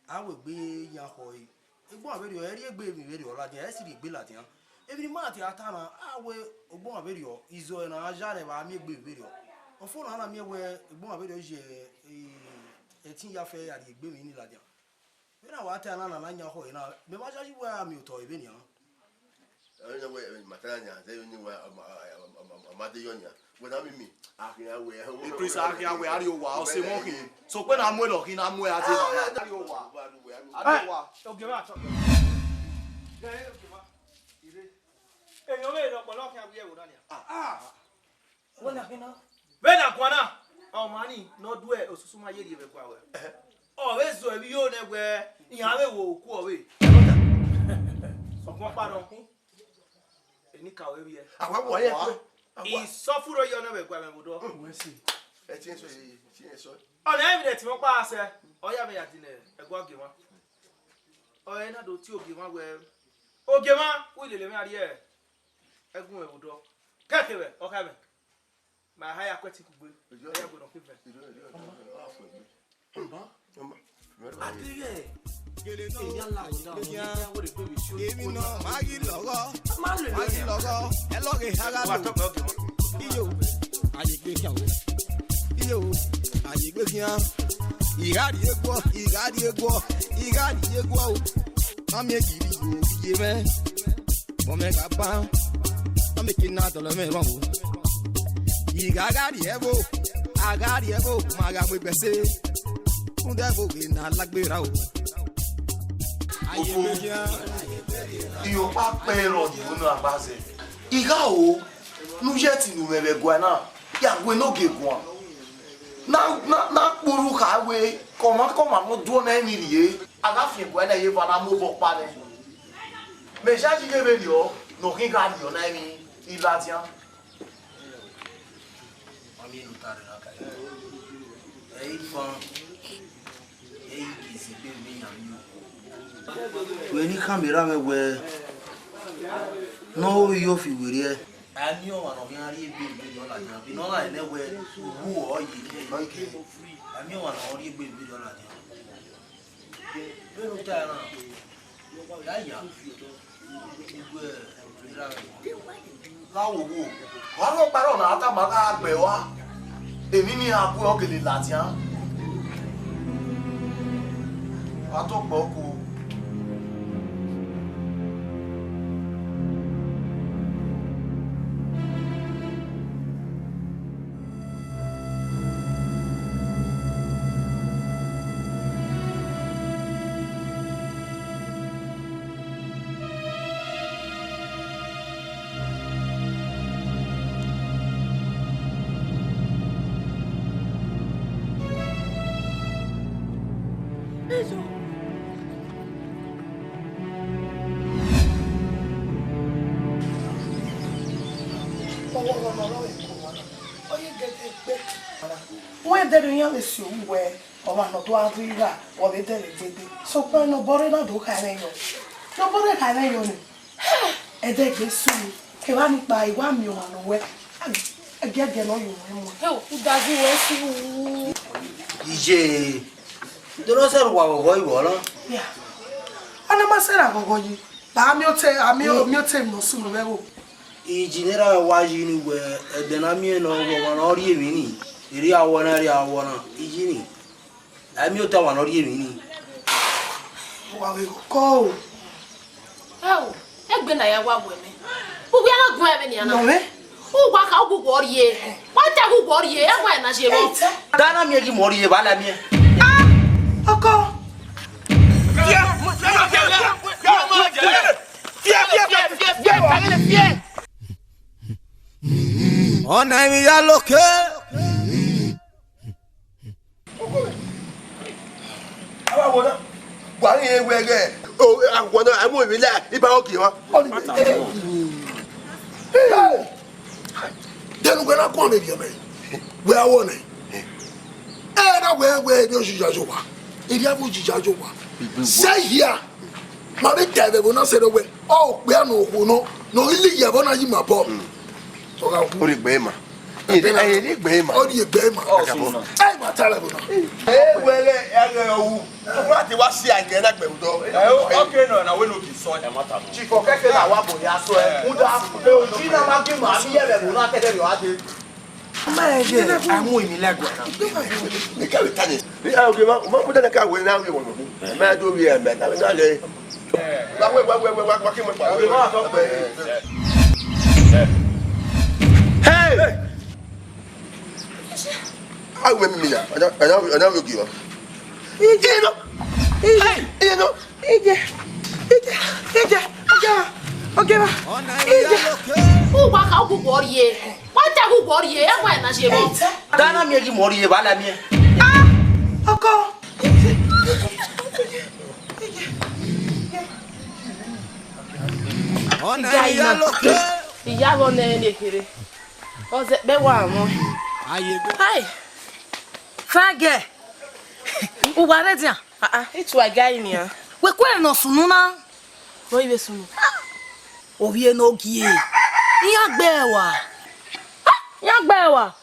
A wẹ egbe yan khọ ẹre. Egbọn vberriọ, ẹ rhie egbe emwi vberriọ ladian, ẹ si rhie egbe ladian. Emwi ne ima te a ta na, a wẹ egbọn vberriọ, izọ ne a ya rẹn vbe a miẹn egbe vberriọ. Ọfo na na miẹn wẹ egbọn vberriọ ye, eh, ẹtin ya fẹ ya rhie egbe emwi ni ladian. Vbene a wa ta na na na yan khọ ẹre na, mẹ ma yayi wẹ a miẹn otọ ẹre vbe nian. Ẹ, ẹ, wẹ, ẹ, ma ta na yan, ẹ, ẹ, wẹ, a, a, a, a, a ma de yọ nian. Wẹ na mimi, a khian wẹ, ẹ, Kristi a khian wẹ, a rhie owa, ọ sẹ emọ khin. Sokpan na mu ẹlọ khin, na mu ẹre a dee na. A rhie owa. A rhie owa. Ogie mwa tọ. Ghe ogie mwa. Ire. Emwi ọvbehe ne ọkpọlọ khian wia ẹvbo na nian. Ah, ah. Wẹ na khin na. Vbene a guan na, ọmwa ni ne ọ do osusu ma ye rhie vbe ẹguae ruẹ. Ọ vbe zọ emwi yo nẹ wẹ, iran vbe wo oku ọvbehe. Sokpan ọkpa nọ khin. Enikaro vbiẹ. A wa wọ ye kue. Isọfuro ye ọnẹ vbe ẹguae mwẹ vbe odọ. Wẹ si. Ẹ tie sọ, ẹ tie sọ. Ọna emwi ne ẹtin ọkpa sẹ, ọ ya vbe ya dinẹ ẹguae ogie mwa. Ọ na do tie ogie mwa wẹ, ogie mwa, u lele mwẹ a rhie ẹgun mwẹ vbe odọ. Kẹkẹ vbe, ọ kha mwẹ. Ma ha ya kuẹ ẹtin kugbe. Ẹ ya gbe nọ khin vẹ. Adeghẹ, eya la wọ da wọ, ya wọ de gbe vbe isi. Emwi nọ, ma ghi lọghọ, ma ghi lọghọ, ẹ lọghọ eha gha lo. Iyo, a ye gbe khian o. Iyo, Aye gbe khian, I gha rhie guọ, I gha rhie guọ, I gha rhie guọ o. Ma miẹn giri yo iye mwẹ, mọ mwẹ gha ban, ma miẹn eke na dọlọ mwẹ rrọọ o. I gha gha rhie ẹvbo, a gha rhie ẹvbo, ma gha mu egbe ẹse, rhunmwuda ẹvbo ghe ne a lagbe ra o. Aye gbe khian. Iyo pa kpẹ rọ ni unu agbaze. I gha o, ne u ye ẹtin ne u mwẹ vbe ẹguae na, ya gu enogie guan. Na, na, na kpurhu kha wẹ, kọmwa kọmwa ne ọ duọ na emwi rhie. A gha fian ẹguae na ye eva na mu obọ ọkpa nẹ. Mẹ yayi ye vberriọ ne ọ khin gha rriọ na emwi I ladian. Ọ miẹn ne u ta rre na ka. Ẹ i fan, ẹ i ke si gbe vbe iyan vbe iyo. Wẹ ne I khama erha mwẹ wẹẹ, ne ọ ho iyo fi werriẹ. A miẹn ọmwa ne ọ khian rhie egbe vberriọ ladian, vbe ne ọ na nẹ wẹẹ, uwu ọre ọ ye kẹ. A miẹn ọmwa ne ọ rhie egbe vberriọ ladian. Vbene u ta na, ya ya. Gha wo wo, wa rhọkpa rrọọ na, a tama gha gbe ua, emwi ni a gu ọ gele ladian. Wa tọ kpọ ko. Ọmwa ọmwa ọre koma, ọ ye gẹdẹ gbe. Wẹ dẹrẹ iran vbe si ohu wẹ ọmwa ne ọ do gha rri igha, ọ vbe dẹrẹ egbe dee. Sokpan ne obọ rre na do kha ẹmwẹ yọ. Ne obọ rre kha ẹmwẹ yọ nii. Ẹdẹgbe sunu, kevba nii kpa, I wa miẹn ọmwa ne ọ wẹ, a giẹgiẹ ne ọ ye ọmwa ẹmwẹ. Heo, udazi wẹ si u. Iye, dọrọ sẹ rhọkpa vbe ọghọ ivbọ na. Ya. Ọ na ma sẹ ra ghọghọ yi. Ba miẹn otọ, a miẹn, miẹn otọ emwi ne ọ sunu vbe ẹvbo. Iji ne erha wa yi ni wẹ, ẹdẹ ne a miẹn ne ọ wẹ ọmwa ne ọ rhie emwi nii, erriọ awọ na, erriọ awọ na, iji nii. A miẹn otọ ọmwa ne ọ rhie emwi nii. Wa vbe kọ o. Ẹo, egbe na ya wa wẹ mẹ. Uwẹ na guan ẹmwẹ nian na. Nọ mwẹ. Uwa kha ugu wọ rhie. Wa ta ugu wọ rhie, ẹ wa na je vbọ. Da na miẹn ghi mọ rhie, ba la miẹn. Ah, ọkọ. Ọna emwi ya loke. Aba wo na, wa ghi rẹn wẹ ghẹ, o, agbọn na, a mu emwi la, I ba ọgie mwa. Dẹn uwẹ na guan mwẹ rhiọnmwẹ, wẹ a wọ nẹ. Ẹ na wẹ, wẹ erriọ ojiya ye owa, erriọ avbe ojiya ye owa. Sẹ hia, ma vbe ta ẹvbo na sẹ rẹ wẹ, ọ okpia ne okhuo nọ, ne ọ ghi la iyẹvbo na ye ima obọ. Ọ gha wu. Ọ rhie egbe ima. Ẹ, ẹ, ẹ rhie egbe ima. Ọ rhie egbe ima. Ọ sunu. Ẹ, ima ta ẹvbo na. Ẹ, wẹ ghẹ, ẹ ghẹ ọ wu. Wa te wa si a gẹ na gbẹ udọ. Ẹ, o, ọke nọ na wẹ ne ogie sọ. Ẹ ma ta nọ. Chief, ọ kẹkẹ na wa bọ ya sọ ẹ. Uda, ẹ, oji na ma gbe ima, mi yẹ vbe ẹvbo na kẹdẹ rriọ a dee. Ma ẹ ye, a mu emwi la guan na. Mẹ ka vbe ta nẹ. Ẹ, ogie ma, ma mu dana ka wẹ na wẹ wọ nọ. Mẹ do vbe ẹ, mẹ ta vbe na lẹ. Wa, wa, wa, wa, wa, wa, wa, ke mọ pa. Hey! Awe mi mina, ana, ana, ana ogie wa. Ije no. Ije, ije no. Ije, ije, ije, ogie wa, ogie wa. Ije. Uwa kha ugu wọ rhie. Wa ta ugu wọ rhie, ẹ wa na je vbọ. Dana miẹn ghi mọ rhie, ba la miẹn. Ah, ọkọ. Ọna iya loke. Iya vọ nẹ ne kherhe. Ọzẹ kpẹ wa mọ. Aye. Hai. Fagẹ. Uwa rre dia. Ah ah, itu a ga ini a. Wẹ kuẹ nọ sunu na. Wẹ ive sunu. Ovbi enogie. Iran gbe wa. Iran gbe wa.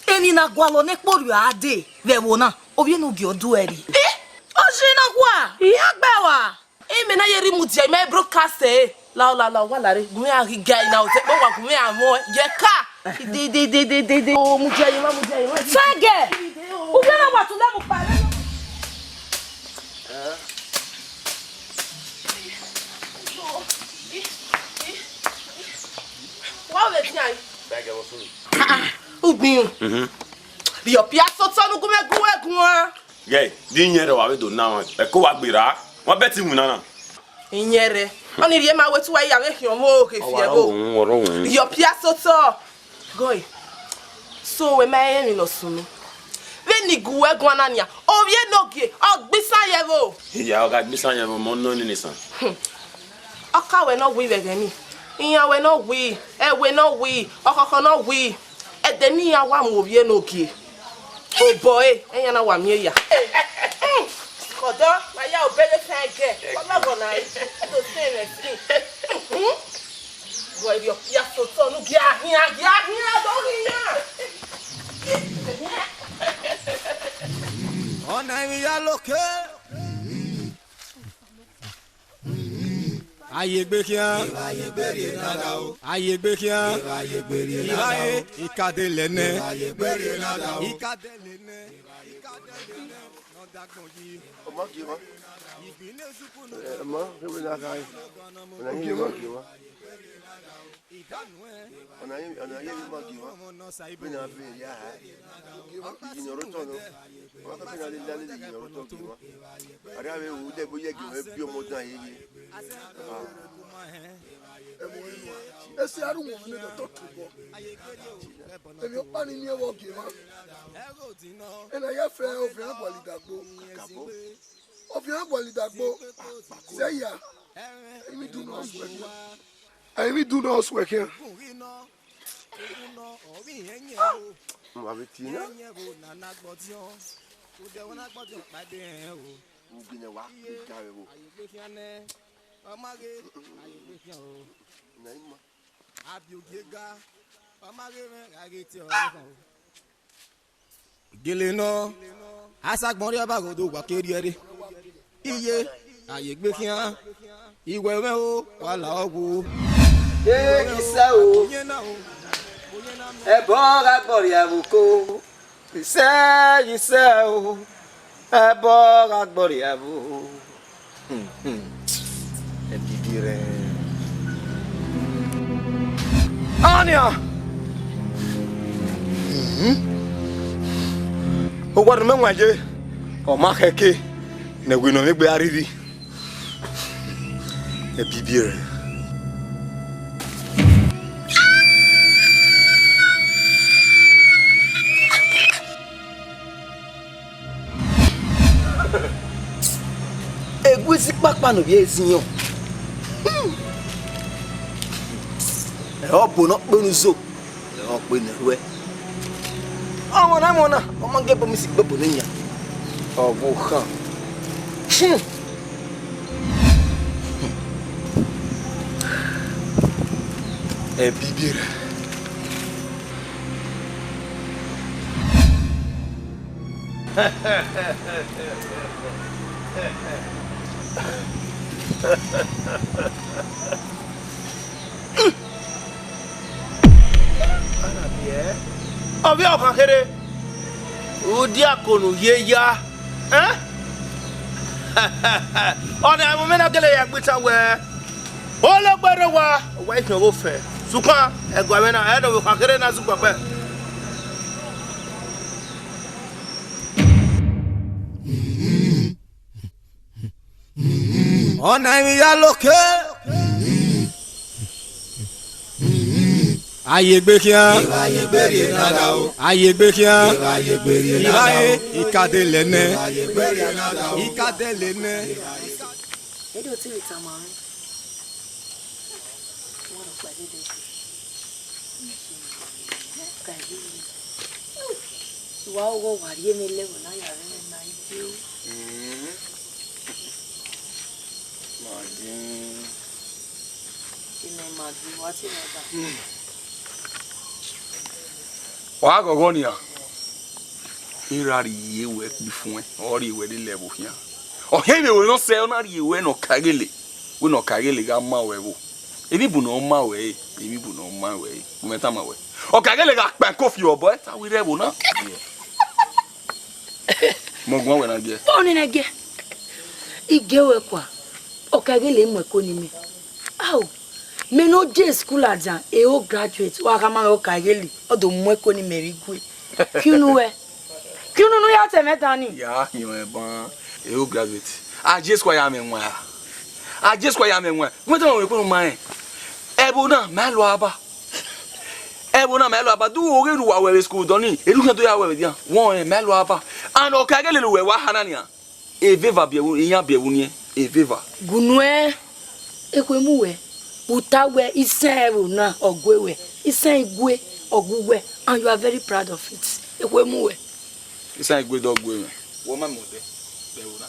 Emwi na gualọ ne ekpo rhie a dee vbe ẹvbo na, ovbi enogie ọ duẹri. Eh, ọ si na kua, iran gbe wa. Imẹ na ye rri mudia, imẹ broadcast ẹre. Lao, lao, lao, wa lare. Gu mwẹ a ghi ga ina, ozẹ kpẹ wa gu mwẹ a mọ. Ye ka. Ide, ide, ide, ide, ide, ide. O, mudia, ima, mudia, ima. Fagẹ. Uvie na wa tu lẹ mu kpa ẹre. Wa vbe tian. Bẹgẹ vbọ sunu. Ugbin. Mhm. Rhie ọpia sotọ ne u gu mwẹ gu ẹre guan. Gẹ, di iyẹn rẹ wa vbe do na wọn, ẹko wa gberra, wọn bẹ ti winna na. Iyẹn rẹ, ọnii rhie ma wẹ te uwa ya vbe khian ọmọ oke fi ẹvbo. Ọrọhun, ọrọhun. Rhie ọpia sotọ. Gọe, so wẹ ma rẹn emwi ne ọ sunu? Vbene I gu uẹ guan na nian, ovbi enogie, ọ gbe isan ye ẹvbo. Iya, ọ gha gbe isan ye ẹvbo, mẹ ọ nọ nene isan. Ọka wẹ ne ọ wẹ vbe ẹghẹ nii, iran wẹ ne ọ wẹ, ẹwe ne ọ wẹ, ọkhọkhọ ne ọ wẹ, ẹdẹ ne iran wa mu ovbi enogie. Obọ ẹre, ẹyan na wa miẹn ya. Ọdọ, ma ya obọ ẹre fẹn gẹ, ọlọghọ na, e do sẹ mwẹ skin. Wẹ rhie ọpia sotọ ne u gia khian, gia khian, do khian. Ọna emwi ya loke. Aye egbe khian. Aye egbe khian. Iba he, I ka de lẹ nẹ. I ka de lẹ nẹ. I ka de lẹ nẹ. Ọ ma gie mwa. Ẹ, ma, kevbe na kha. Ọna ye, ọ ma gie mwa. Ọna ye, ọna ye, ọ ma gie mwa. Vbene a vbe ya ha. Iyẹn ne ọ rre otọ nọ. Ọ ma ka vbe na lele, lele iyẹn ne ọ rre otọ gie mwa. Arria vbe ru dẹ gbe ye gie mwa, bi ọmọ dan ye ye. Ah. Ẹse a ru wọnmwẹ ne dọtọ tobọ. Emwi ọkpa ni miẹn vbe ọ gie mwa. Ena ya fẹ ọviẹn a gualọ idagbo. Ọviẹn a gualọ idagbo. Sẹ ya. Emwi dunu ọ suẹ khian. Emwi dunu ọ suẹ khian. Mo ma vbe tie na. Ugene wa kpe ga vbe vbo. Na ima. Gele nọ, asagbọn rri ọba ghodo wa ke rriẹre. Iye, aye egbe khian, iwẹ mwẹ o, wa la ọghu. Ee, isẹ o, ẹbọ gha gbọrria vbe oko. Isẹ, isẹ o, ẹbọ gha gbọrria vbe oko. Ẹdidi rẹ. Ọnia. Owa ne mẹ wan ye, ọ ma khẹke ne ẹwe ne ọ vbe gbe a rhirhi. Ẹbibiẹ. Eguezi kpakpa ne ovbi ẹre ziyọn. Ẹ ọ bo ne ọ kpe ne uzo, ẹ ọ kpe ne ẹruẹ. Ọmọ na, ọmọ na, ọ ma gie ebo mi si gbe ebo ne yan. Ọ vbe okhan. Ẹbibiẹ. Ovbi ọkhan kherhe, udiako ne u ye ya, ẹn? Ọna ẹmwẹ mwẹ na gele ya gbe itan wẹẹ, ologbe rre owa, owa i khian ọvbofẹn, sokpan ẹguae mwẹ na, ẹ ne ovbi ọkhan kherhe na zẹ ukpẹkpẹ. Ọna emwi ya loke. Aye egbe khian. Aye egbe khian. Iba he, I ka de lẹ nẹ. I ka de lẹ nẹ. Ẹdẹ otiri tama mwẹ. Wọ́n lọ pàdé dẹ. Ka ẹdẹ yìí. Wa ọghọ wa rhie mwẹ lẹvbo na ya rre mwẹ na ye. Mm. Maggi. Ina Maggi, wa te mwẹ ba. Wa ghọghọ nian. I ra rhie wẹ kpifuẹn, ọ rhie wẹ lele ẹvbo khian. Ọ hẹ vbe wẹ ne ọ sẹ, ọ na rhie wẹ ne ọ ka gele, wẹ ne ọ ka gele gha ma wẹ vbo. Emwi bu ne ọ ma wẹ re, emwi bu ne ọ ma wẹ re, gu mwẹ tama wẹ. Ọ ka gele gha kpa ẹko fi obọ ẹta vbe rre ẹvbo na. Mọ guan wẹ na giẹ. Bọ ni nẹ giẹ. I gie ruẹ kua. Ọkaigele mu ẹko ne imẹ. Ao, mẹ ne ọ je school ladian, e o graduate, wa khama mwẹ Ọkaigele, ọ do mu ẹko ne imẹ vbe igue. Kunu wẹ. Kunu ne u ya tẹ mwẹ dan ni. Ya hiọn ẹban, e o graduate. A je school ya mwẹ wan. A je school ya mwẹ wan. Wẹ tẹ wẹ kunu ma rẹn. Ẹvbo na, ma lọ aba. Ẹvbo na, ma lọ aba. Du oghe ru wa wẹ vbe school dọ ni, eru khian do ya wẹ vbe dia. Wọ rẹn, ma lọ aba. And Ọkaigele ne uwẹ wa ha na nian. Eveva biẹ vbu, iran biẹ vbu niẹn, eveva. Gunuẹ, ekhue mu wẹ, u ta wẹ isẹn ẹvbo na ọ gue wẹ, isẹn igue ọ gu wẹ, and you are very proud of it. Ekhue mu wẹ. Isẹn igue do gue mwẹ. Wọ ma mẹ odẹ, vbe ẹvbo na,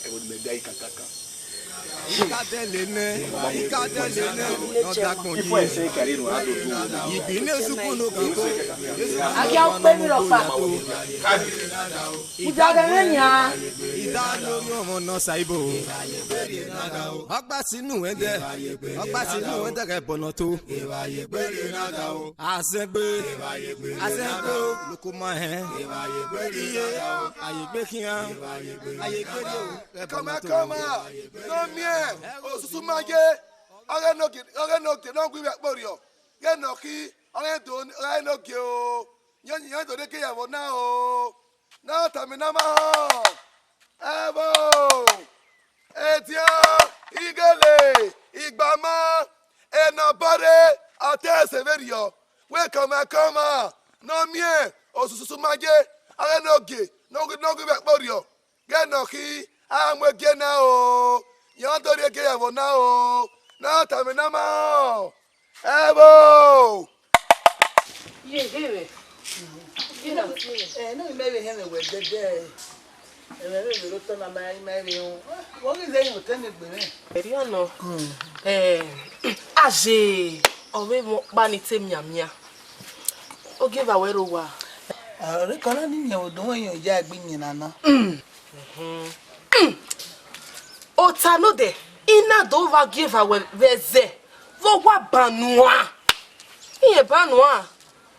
ẹvbo ne imẹ ga i kakaka. Ikadẹlẹ nẹ, ikadẹlẹ nẹ, nọ dagbọn yi. Igbine sukun no gan ko. Agia ukpe mi rọkpa. Mudia ghe mwẹ nian. Ida lori ọmọ nọ sa ibo. Ọgba sinu ẹdẹ. Ọgba sinu ẹdẹ ghẹ bọnọ to. Azẹgbe. Azẹgbe o. Loko ma hẹn. Iye. Ayegbe khian. Ayegbe dio. Ghẹ bọnọ to. Kọma, kọma. No miẹn. Osusu ma ye. Ọghe ne ogie, ọghe ne ogie ne ọ gu ivbi ẹkpo rriọ. Ghẹ ne ọ khi, ọghe do, ọghe ne ogie o. Yan, yan do rhie eke ya vbe ọna o. Na tama na ma họn. Ẹvbo, edian, ighele, igbama, enọbọrre, ọtẹn ẹse vberriọ, wẹ kọma kọma, ne ọ miẹn, osususu ma ye, ọghe ne ogie, ne ọ gu, ne ọ gu ivbi ẹkpo rriọ, ghẹ ne ọ khi, a mu egie na o, yan do rhie eke ya vbe ọna o, na tama na ma họn. Ẹvbo! Ye, ye, ye. Ye na. Eh, no, mẹ vbe hẹn mwẹ wẹ dẹdẹ. Ẹmwẹ vbe vbe otọ na ma, ma vbe họn. Wọ ghi zẹ hin otọ ne egbe mwẹ. Ẹriọ nọ. Eh, aye, ọ vbe emọ ọkpa ni te mianmian. Ogieva wẹ rre owa. Ah, ọre kọ na ni miẹn vbe odọ mwẹ yan ya egbe iyẹn nana. Ota nodẹ, I na do vba gie eva wẹ vbe ẹzẹ, vbe ọ wa ban nuan. Irẹn ban nuan.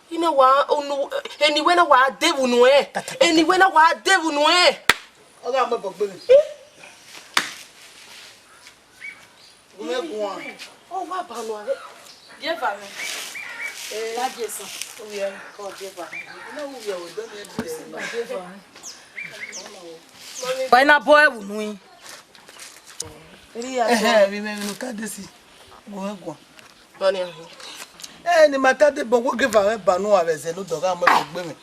I na wa, unu, eni wẹ na wa de vbe unu ẹn. Eni wẹ na wa de vbe unu ẹn. Ọ gha mu ẹbọ gbe mwẹ. Gu mwẹ guan. Ọ wa ba nuan rẹ. Gie eva mwẹ. Eh. La Jesu. Uvie. Kọ gie eva mwẹ. I na uvie o, do ni ẹdẹ. Gie eva mwẹ. Wa i na bọ ẹvbo unu i. Ehe, vbe imẹ vbe ne u ta desi. Gu mwẹ guan. Bani ahi. Eh, ne ima ta debọ, wo gie eva mwẹ ba nuan vbe ẹzẹ ne u dọ gha mu ẹbọ gbe mwẹ.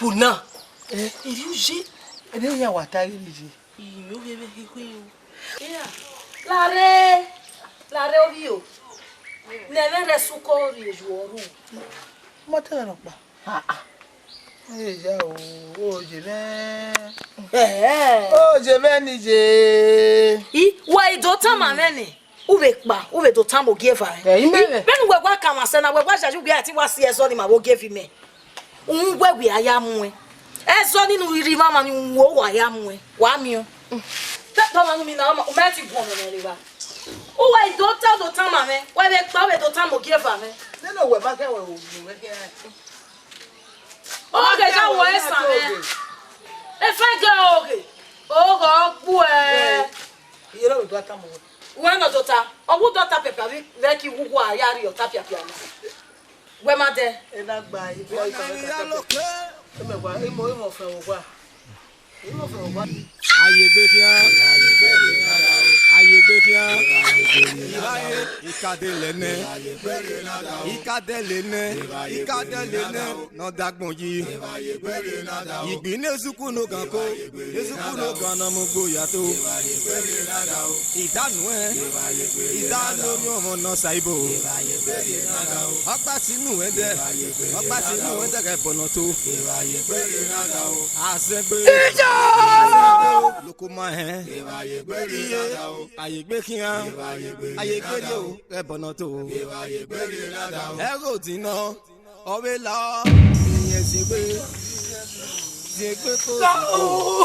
Vbe una? Eh. Iri u ye? Ene ya wa ta iri ye. Iyo, vbe vbe hihi o. Iya. Lare, lare ovbi o. Ne ẹmwẹ rẹ sukọ rrie yu ọrhu. Ma te rhọkpa. Ah, ah. Eya o, oye mwẹ. Eh. Oye mwẹ ni ye. I, wa i do tama mwẹ nẹ. U vbe kpa, u vbe do tama ogieva ẹn. Eh, imẹ vbe. Vbene uwẹ wa kan mwa sẹ na, wẹ wa yayi uwẹ a te wa si ẹzọ ni ma vbe ogieva imẹ. Uhunmwu wẹ wẹ a ya muẹn. Ẹzọ ni ne u rhirhi mwamwa ni uhunmwu wa ya muẹn. Wa miẹn. Te tama nu mi na, u ma ti guọnọ mwẹ rre evba. Uwẹ i do ta, u do tama mwẹ. Wẹ vbe kpa, u vbe do tama ogieva mwẹ. Nene owẹ ma kẹ wẹ o, wẹ kẹ. Oge ja wọ esan mwẹ. Efẹn gẹ oge. Oge ọ gbuẹ. Iye na u do tama wẹ. Wẹ nọ dota, ọ wu dota pẹpẹ avbe vbe ki wu wa ya rri ọta piapia na. Wẹ ma dẹ. Ena gba ibi ọyọ ka ka ka. Eme wa, imo, imo fẹ wo wa. Imo fẹ wo wa. Ayegbe khian, ayegbe khian, iraye, ikadẹlẹ nẹ, ikadẹlẹ nẹ, ikadẹlẹ nẹ. Ne ọ dagbọn yi. Igbin ne ezuku ne ogan ko, ezuku ne ogan ne ọ mu ugbo ya to. Idanu ẹn, idanu orhiọn ọmọ ne ọ sa ibo. Ọkpa sinu ẹdẹ, ọkpa sinu ẹdẹ ghẹ bọ ne ọ to. Azẹgbe, azẹgbe, loko ma hẹn. Iye, ayegbe khian, ayegbe dio ghẹ bọ ne ọ to. Ẹghẹ odin nọ. Ọ vbe la ọ, iyẹn ziegbe, ziegbe ko.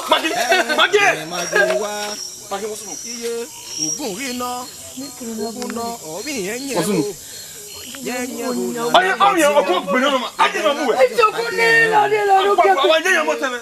Maggie, Maggie! Ẹ ma do wa. Maggie, what's wrong? Iye, ugun ghi nọ, ugun nọ, ọ vbe iyẹn yẹn o. Yẹn yẹn o. Ọyẹ, ọyẹ, ọgbọ́n gbèrè ọ̀nà, a ti nà mú ẹ. Ẹ jọ̀kọ́ ní lọ́dẹ lọ́dẹ. Ọgbọ́n, ọgbọ́n, ọgbọ́n, yẹn yẹn mọ́ tẹ́lẹ̀.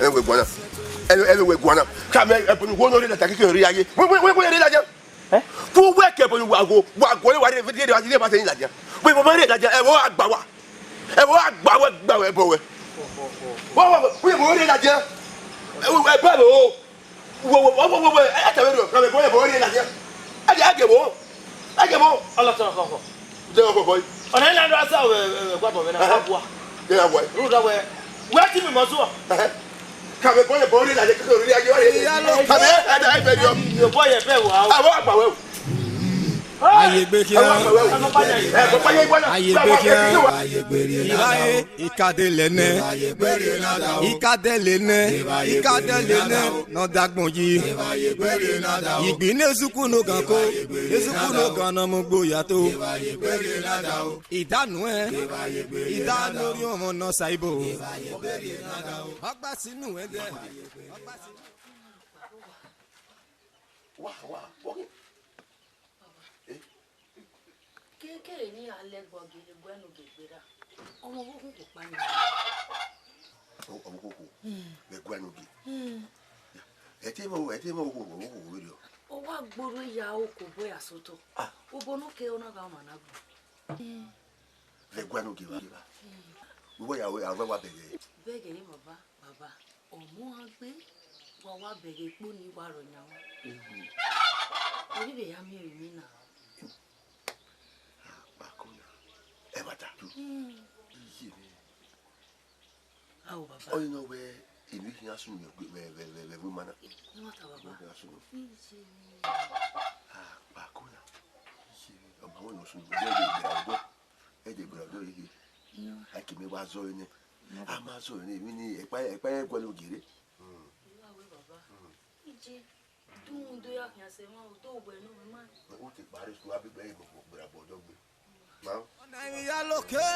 Ẹvbo wẹ guan na. Ẹvbo wẹ guan na. Ka mẹ ẹbọ ne uwẹ ne ọ rre ladian, keke ọ rre ya ye. Wẹ, wẹ, wẹ, wẹ rre ladian. Eh? Vbe uwẹ ke ẹbọ ne wa gho, wa gho, wa rre, rre, rre, rre, rre, rre ladian. Wẹ, wẹ, wẹ rre ladian, ẹvbo a gba wa. Ẹvbo a gba wẹ, gba wẹ ẹbọ wẹ. Wẹ, wẹ, wẹ, wẹ rre ladian. Ẹvbo, ẹbọ o. Wẹ, wẹ, wẹ, wẹ, wẹ, ẹ, ẹ ta vbe rriọ, ka mẹ ẹbọ, ẹbọ rre ladian. Ẹ gẹ, ẹ gẹ ẹbọ. Ẹ gẹ ẹbọ. Ọlọtọ kọkọ. Jẹ ọkọ kọ yi. Ọna ila ndo asa wẹ, wẹ, wẹ, gua bọ vbe na, ẹhẹn, gua. Ẹ wẹ. Rhunmwuda wẹ, wẹ ti miẹn ima zuọ. Ẹhẹ. Kàmẹ bọ yẹ bọ rre la ye kẹkẹ rre ayé wa ye. Kàmẹ ẹ da ẹ bẹ yọ. Yọ bọ yẹ bẹ wa o. Ẹ wẹ gba wẹ o. Aye gbe khian. Ẹ wẹ gba wẹ o. Ẹ gba wẹ o. Aye gbe khian. Iba e, ikadele nẹ. Ikadele nẹ. Ikadele nẹ. Nọ dagbọn yi. Igbin ne ezuku no gan ko. Ezuku no gan nọ mu gbo ya to. Idanu ẹn, idanu orhiọn ọmọ nọ sa ibo. Ọgba sinu ẹdẹ. Wa, wa, wa. Eh? Kekere ne iran lẹ ẹguae ogie, ẹguae ne ogie gberra. Ọmọ vbe okhunkhu kpa yan. Ọ, ọmọ okhunkhu, vbe ẹguae ne ogie. Ẹ te mọ, ẹ te mọ okhunkhu, okhunkhu vberriọ. Ọ wa gborhu ya oko obọ ya sotọ. Ah. Obọ ne ọ kere ọ na gha ọmwa na gbọn. Vbe ẹguae ne ogie evba, evba. Vbe uwẹ ya, ya wa bẹghe. Bẹghe ne baba, baba. Ọmọ gha gbe, wa wa bẹghe ekpo ni wa rọ yan. Ọ ghi vbe ya miẹn emwi na. Akpako na. Ẹmwata. Hmm. Iye mwẹ. Ao, baba. Ọni nọ wẹ, emwi khian sunu vbe, vbe, vbe, vbe, vbe ima na. Ẹmwata, baba. Emwi khian sunu. Iye mwẹ. Akpako na. Iye mwẹ. Ọmọ wẹ nọ sunu. Ẹ dẹ gbẹra ọdọ. Ẹ dẹ gbẹra ọdọ rhie. Iyọ. A ke mẹ wa zọ ẹre nẹ. A ma zọ ẹre nẹ, emwi ni ẹkpa, ẹkpa ẹre gualọ gere. Iye mwẹ, baba. Iye. Do do ya khian sẹ mwa, do wẹ ne ọ ma. U te kpa rre school, a be gbe ẹre gbọgbọ, gbera gbọ ọdọ gbe. Ma. Ọna emwi ya lokẹ.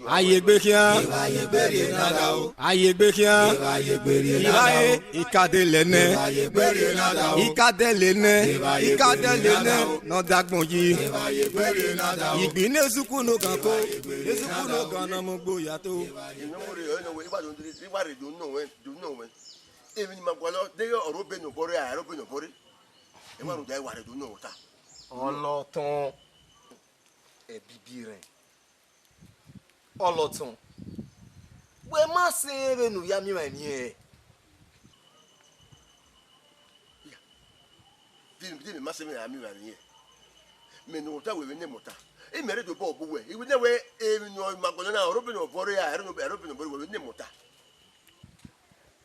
Aye gbe khian. Aye gbe khian. Iba e, ikadele nẹ. Ikadele nẹ. Ikadele nẹ. Nọ dagbọn yi. Igbin ne ezuku no gan ko. Ezuku no gan nọ mu gbo ya to. Emwi ni ma gualọ, deghẹ ọ rre obọ ne obọ rre, a rre obọ ne obọ rre. Ẹ wa rhunmwuda ẹre wa rre do nọ ta. Ọlọtọn, ẹbibi rẹn. Ọlọtọn, wẹ ma sẹ vbene u ya miẹn emwa emwi hẹ? Vbene, vbene mẹ ma sẹ vbene a miẹn emwa emwi hẹ? Mẹ ne ọ ta wẹ vbe ne mẹ ọta. Imẹ rre do bọ bu wẹ. Iwinna wẹ emwi ne ọ ma gualọ na, ọ rre obọ ne obọ rre, a rre obọ ne obọ rre, wẹ vbe ne mẹ ọta.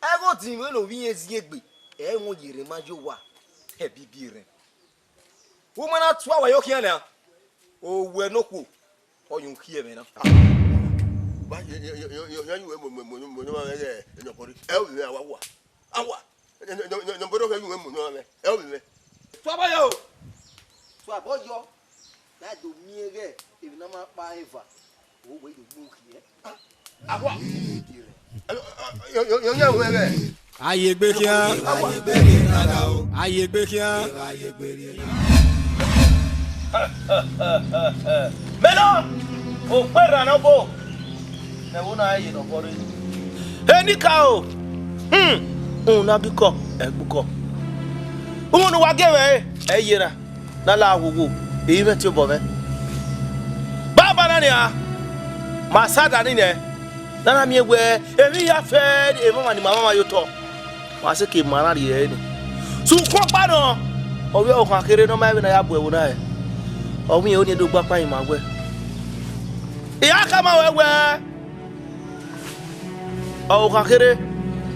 Ẹghẹ odin vbene ovbi irẹn ziengbe, ẹ i mwẹ ye rre ma ye owa, ẹbibi rẹn. Wẹ ma na tua wa ye okhian na, owẹ ne okhuo, ọ yẹn ukhiẹmwẹ na. Wa, ye, ye, ye, ye, ye, ye, ye, mu, mu, mu, mu, mu, ẹ, ẹ, ẹ, nọkọrre. Ẹ, ovbi mwẹ, a wa, wa. A wa. Ẹ, ẹ, ẹ, ẹ, nọkọrre, ẹ, mu, mu, mu, ẹ, ẹ, ovbi mwẹ. Tuabọyọ! Tuabọyọ! Na do miẹn ighẹ emwi ne a ma kpa eva, o wẹ do gbe ukhiẹ. A wa. Ẹ, ẹ, ẹ, ẹ, ẹ, ẹ, ẹ, ẹ, ẹ, ẹ. Aye gbe khian. Aye gbe khian. Mẹ nọ, okpẹ rran ne ọ bo, ne ẹvbo na ye ne ọ bọ rre. Enikaro, hmm, uhunmwu ne a gbe ikọ, ẹ gbe ukọ. Uhunmwu ne uwa gie mwẹ re, ẹ ye na, ne a la wowo, ẹ i mwẹ tie obọ mwẹ. Banbanna nian, ma sa da nene, ne a na miẹn wẹẹ, emwi hia fẹ emwamwa ne ima mwamwa ye otọ. Wa sẹ ke ma na rhie ẹre nẹ. Sokpan ọkpa nọ, ọ vbe ọvbokhan kherhe ne ọ ma vbe ne a ya bu ẹvbo na hẹ. Ọ wẹ irẹn ọnii do gbe akpan ima wẹ, I ya khama ruẹ wẹẹ, ọvbokhan kherhe,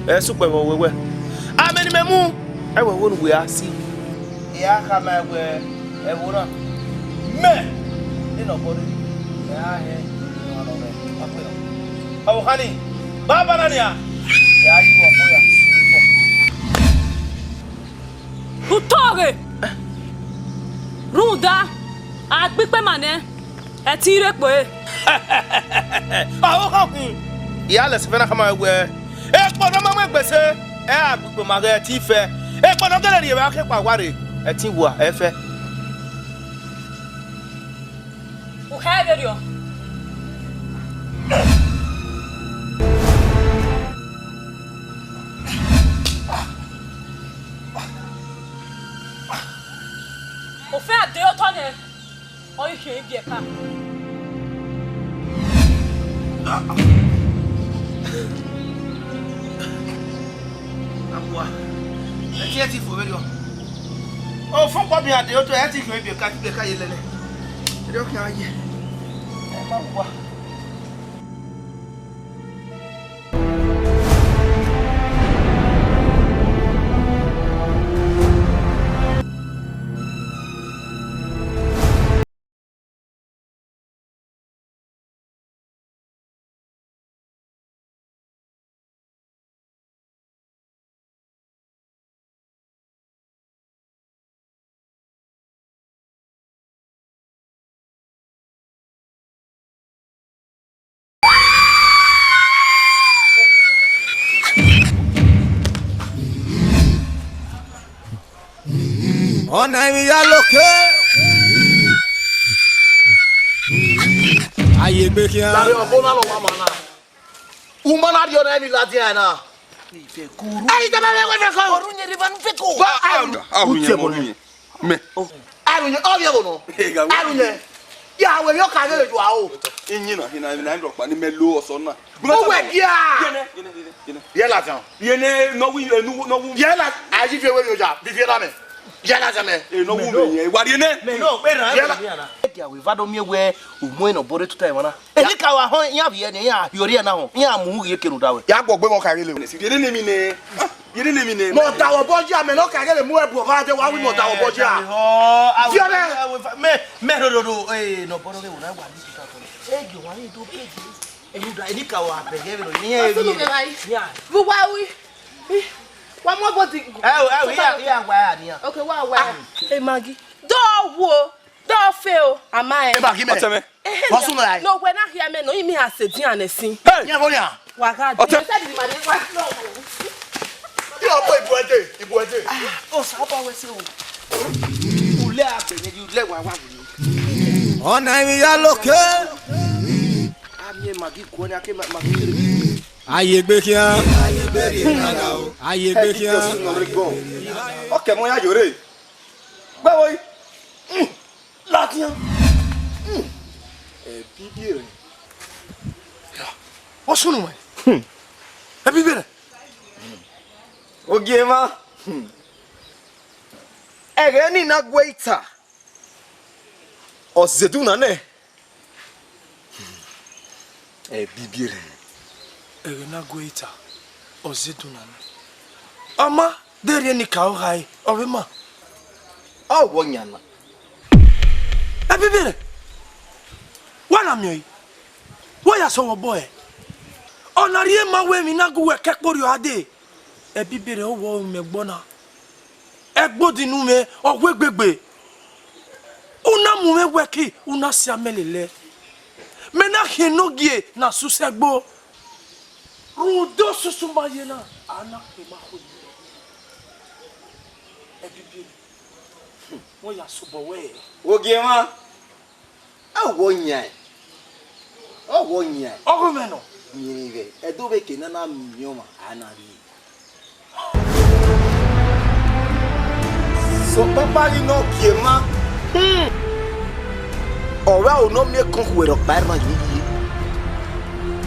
ẹ i sẹ ukpẹ vbe ọ wẹ wẹ. Amẹ ne imẹ mu, ẹ wẹ ẹvbo ne uwẹ ra si. I ya khama ruẹ wẹẹ, ẹvbo na, mẹ, ne nọ obọ rre, mẹ ra hẹ, ne ọ nọ mwẹ, ọ kpe nọ. Ọvbokhan ni, banbanna nian, ya yi vbe ọkpọ ya. Utọ ghe! Rhunmwuda, a gbe ikpe ma nẹ, ẹ te i rre kpo ẹre. Ọvbokhan okhuo, I ya lẹ ẹsẹfẹ na khama ruẹ wẹẹ, ekpo ne ọ ma mu egbe sẹ, ẹ i ra gbe ikpe ma ghẹ, ẹ te i fẹ. Ekpo ne ọ gele rhie vbe akhekpa wa rre, ẹ te i wa, ẹ i fẹ. U khẹ vberriọ. Ofẹn a de otọ nẹ, ọ i khian ibiẹka. Akua, ẹ te, ẹ te fo vberriọ. Ofẹn ọkpa bian de otọ, ẹ te khian ibiẹka, ibiẹka ye lẹlẹ. Erriọ khian ye. Ọna emwi ya lokẹ. Aye egbe khian. Lare ọbo na lọ wa ma na. U ma na rhie ọna ni ladian ẹre na. Ẹ i dama vbe wẹ fẹko. Ọrhunmwuyẹn rre evba nu fẹko. Ba, a, Ọrhunmwuyẹn, Ọrhunmwuyẹn. Mẹ. Arunye, ọ vbe ẹvbo nọ. Arunye. Ya wẹ vbe ọka vbe ju aro. Iyin na, ina, ina, ina, ọkpa ni mẹ lo ọsọ na. Uwẹ gia. Yene, yene, yene, yene. Ye la zan. Yene, no wi, eh, no, no wi. Ye la, a yi fi ewe yo ja, bi fi na mẹ. Ye la zan mẹ. Eh, no wi mẹ yẹn. Wa ri ene. Mẹ no, pe ran. Ye la. Dia we va do miẹn wẹ, u mu ẹn ne ọ bọrọ tuta ẹmwẹ na. Eni ka wa họn, iran vbiẹ ne iran hiọrriẹ na họn, iran mu ughi eke ne u da wẹ. Ya gbọ gbe mọ ka ghele. Yene ne mi nẹ. Ah, yene ne mi nẹ. Mọ da wọ bọ jia, mẹ ne ọ ka ghele mu ẹbu ọgha dẹ wa wi mọ da wọ bọ jia. Fiọnẹ. Mẹ, mẹ roro, eh, ne ọ bọrọ ghe wona wa ni tuta tọn. E gi wa ni do pe di. Eni da, eni ka wa bẹghe vbe ro, ni e. Ọtunu vbe rai. Ya. Vbe uwa wi. Wa mu obodi. Ẹ o, ẹ o, iya, iya, wa ya nian. Okay, wa wa. Ah, e Maggie. Do wo. Do fe o, a ma rẹn. Eba ghi mẹ. Ọtẹn mwẹ. Ehe, wọ sunu ra? No, wẹ na khia mẹ nọ, imẹ a sẹ edian nẹ sin. Hey! Iran vbọ nia? Wa gha. Ọtẹn. Iran vbọ ibu ẹdẹ, ibu ẹdẹ. Ah, o sa ba wẹ se o. Ulẹ a bẹ ne, ulẹ wa wa wẹ. Ọna emwi ya lokẹ. A miẹn Maggie kue ni, a ke Ma-, Maggie kere. Aye egbe khian. Aye egbe khian. Ọkẹ mọ ya yore. Gbe wo yi. Ladian. Ẹbibiẹ rẹ. Ọ sunu mẹ. Ẹbibiẹ rẹ. Ogiemwa. Ẹghẹ ne I na gu ẹre ta, ọ zẹ edunna nẹ. Ẹbibiẹ rẹ. Ẹghẹ ne a gu ẹre ta, ọ zẹ edunna nẹ. Ọ ma de rhie eni ka ọ gha re, ọ vbe ma. Ọ wọ yan na. Ẹbibiẹ rẹ. Wa na miẹn ọe. Wa ya sẹ ọmwa obọ ẹre. Ọ na rhie ma wẹ emwi na gu wẹ ke ẹkpo rriọ a dee. Ẹbibiẹ rẹ, ọ wọ ru mẹ ẹgbọ na. Ẹgbodi ne u mwẹ, ọ wegbe egbe. U na mu mwẹ wẹ ke u na si amẹ lele. Mẹ na khian enogie ne a susẹ ẹgbo. Rhunmwuda osusu ma ye na, a na kpe ma khuẹ. Ẹbibiẹ, wẹ ya sẹ obọ wẹ. Ogiemwa. Ọ wọ yan. Ọ wọ yan. Ọghe mwẹ nọ. Miẹn vbe Ẹdo vbe ke ne a na miẹn ọmwa, a na rhie. Sokpan ghi ne Ogiemwa. Hmm. Ọ vbe aro ne ọ miẹn ekọn khuẹrhẹ ọkpa ẹre ma ye ye.